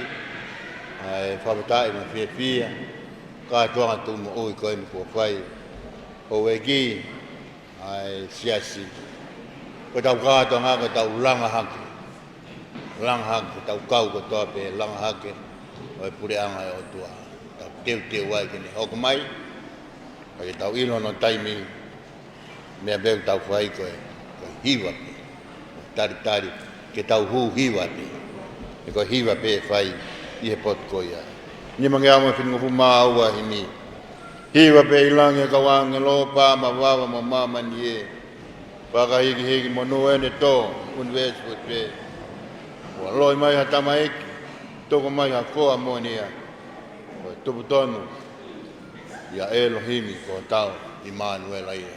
ʻa e fakafetaʻi mo e fiefia, kātoanga tukumoʻui ko eni kuo fai, ʻo e ʻEiki, ʻa e Siasi. Ko ʻetau kātoanga, ko ʻetau langa hake. Langa hake, ko ʻetau kau kotoa pē, langa hake ʻo e puleʻanga ʻo e ʻOtua. Tau teuteu ai ke ne hoko mai, ka ke tau ʻilo hono taimi, meʻa pē ʻoku tau fai ko e, ko e hiva pē. Talitali, ke tau hū hiva pē. He ko e hiva pē ʻe fai ʻi he potu ko ia. Nimangeau mo e fitungofulu mā ua himi. Hiva pē ʻi langi ʻa e kau ʻāngelo, pā mavava mo māmani ē. Fakahikihiki monū ʻene tō, ʻunivēsi foʻi pē. Kuo ʻaloʻi mai ha tamaiki, tuku mai ha foha moʻoni ia. Ko e tupu tonu ʻia ʻElohimi ko hotau ʻImanuela ia.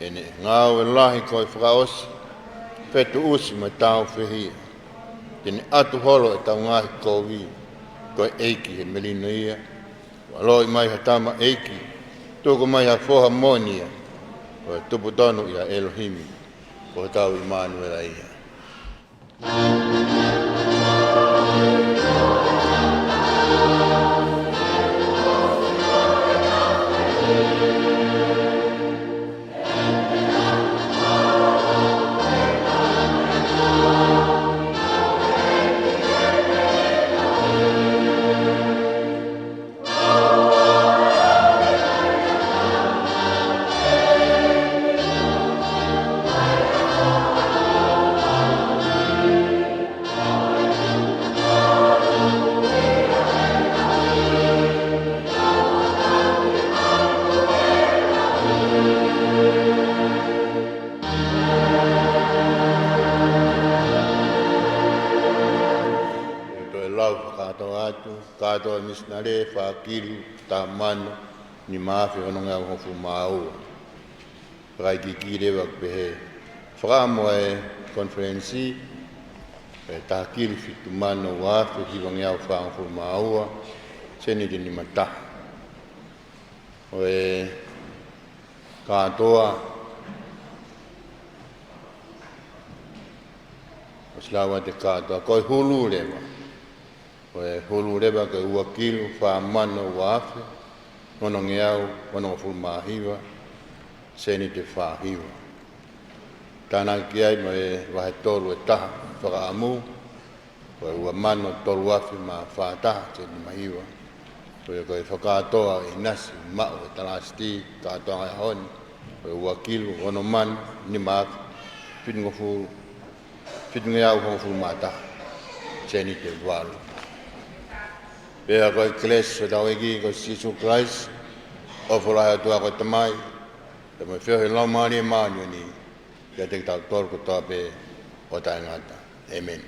ʻEne ngāue lahi ko e fakaʻosi, fetuʻusi mo e tāufehiʻa. Te ne ʻatu holo ʻetau ngaahi kovi, ko e ʻEiki he melino ia. Kuo ʻaloʻi mai ha tamaiki, tuku mai ha foha moʻoni ia. Ko e tupu tonu ʻia ʻElohimi, ko hotau ʻImanuela ia. Toe lau fakakātoa atu, kātoa misinale, fā kilu, taha mano, nima afe ono ngeau hongofulu mā ua. Fakaikiiki leva ʻoku pehē. Fakaʻamu ʻa e konifelenisi, ʻe taha kilu fitu mano ua afe hiva ngeau fāngofulu mā ua, sēniti nima taha. ʻO e kātoa, ʻosi lau ʻa e kātoa, ko e hulu leva. Ko e hulu leva ko e ua kilu, fā mano ua afe, ono ngeau, onongofulu mā hiva, sēniti fā hiva. Tānaki ai mo e vahe tolu ʻe taha, fakaʻamu, ko e ua mano tolu afe mā fā taha, sēniti nima hiva. Ko ia ko e fakakātoa ʻinasi maʻu ʻe he Talasiti, kātoanga ʻo e ʻaho ni. Ko e ua kilu, ono mano, nima afe, fitungofulu, fitungeau hongofulu mā taha, sēniti ʻe valu. Pea ko e kelesi ʻa hotau ʻEiki ko Sīsū Kalaisi, ʻofa lahi ʻa e ʻOtua ko e Tamai, pea mo e feohi ʻa e Laumālie Māʻoniʻoni, kiate kitautolu kotoa pē ʻo taʻengata. ʻĒmeni.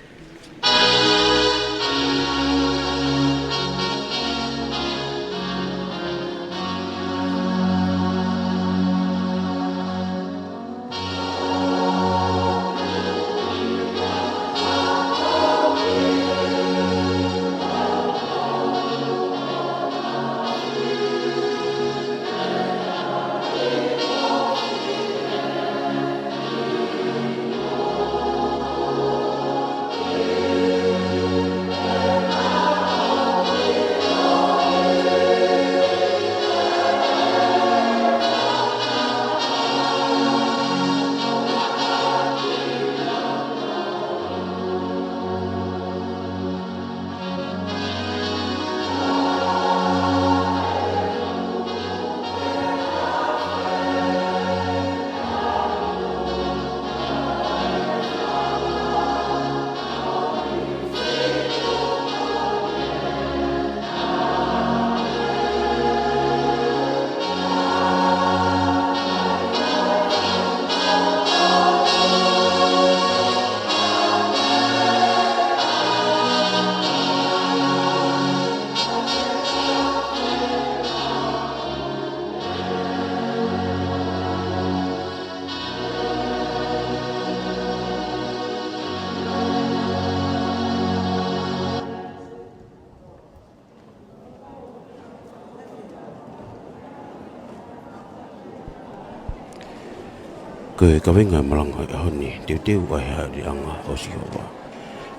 Ko e kaveinga ʻo e malanga ʻo e ʻaho ni, teuteu ʻa e haʻeleʻanga ʻo Sihova.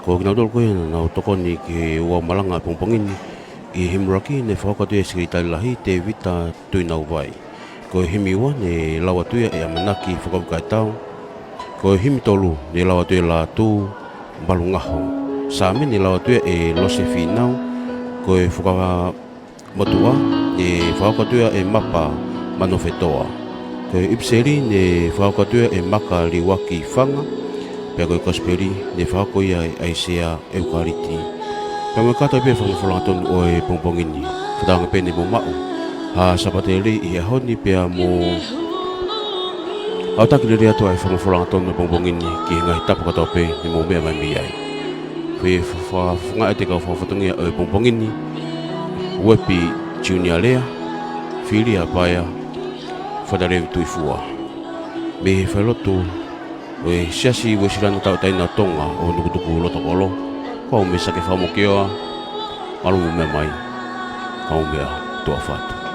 Ko kinautolu ko ia naʻa nau tokoni ki he ouau malanga ʻo e pongipongi ni, ʻi he himi ʻuluaki naʻe fakahoko atu ia ʻe he Sekelitali Lahi, Tēvita Tuʻinauvai. Ko e himi ua naʻe lau atu ia ʻe ʻAmanaki Fakaukaiatau. Ko e himi tolu naʻe lau atu ia ʻe Lātū Malungaho. Saame naʻe lau atu ia ʻe Lose Fīnau. Ko e Fuakava Motuʻa naʻe fakahoko atu ia ʻe Mapa Manofetoa. Ko e ʻIpiseli naʻe fakahoko atu ia ʻe Maka Liuaki Fanga. Pea ko e Kosipeli naʻe fakahoko ia ʻe ʻAisea ʻEukaliti. Pea mo e kātaki pē ʻa e fakamafola hangatonu ʻo e pongipongi ni. Fakatauange pē naʻa mou maʻu ha Sāpate lelei ʻi he ʻaho ni pea mo ʻaotaki lelei atu ʻa e fakamafola hangatonu ʻo e pongipongi ni ki he ngaahi tapa kotoa pē naʻa mou meʻa mai mei ai. Fakafofongaʻi atu ʻa e kau fakafofonga ʻo e pongipongi ni, Uepi Junior Lea, Filia Paea, Fata Levi Tuifua. Mei he falelotu ʻo e Siasi Uēsiliana Tauʻatāina ʻo Tonga ʻo Nukutuku Lotokolo, ko au Mīsake Fakamokioa, mālō hoʻomou meʻa mai, ka mou meʻa tuʻa ʻofa atu.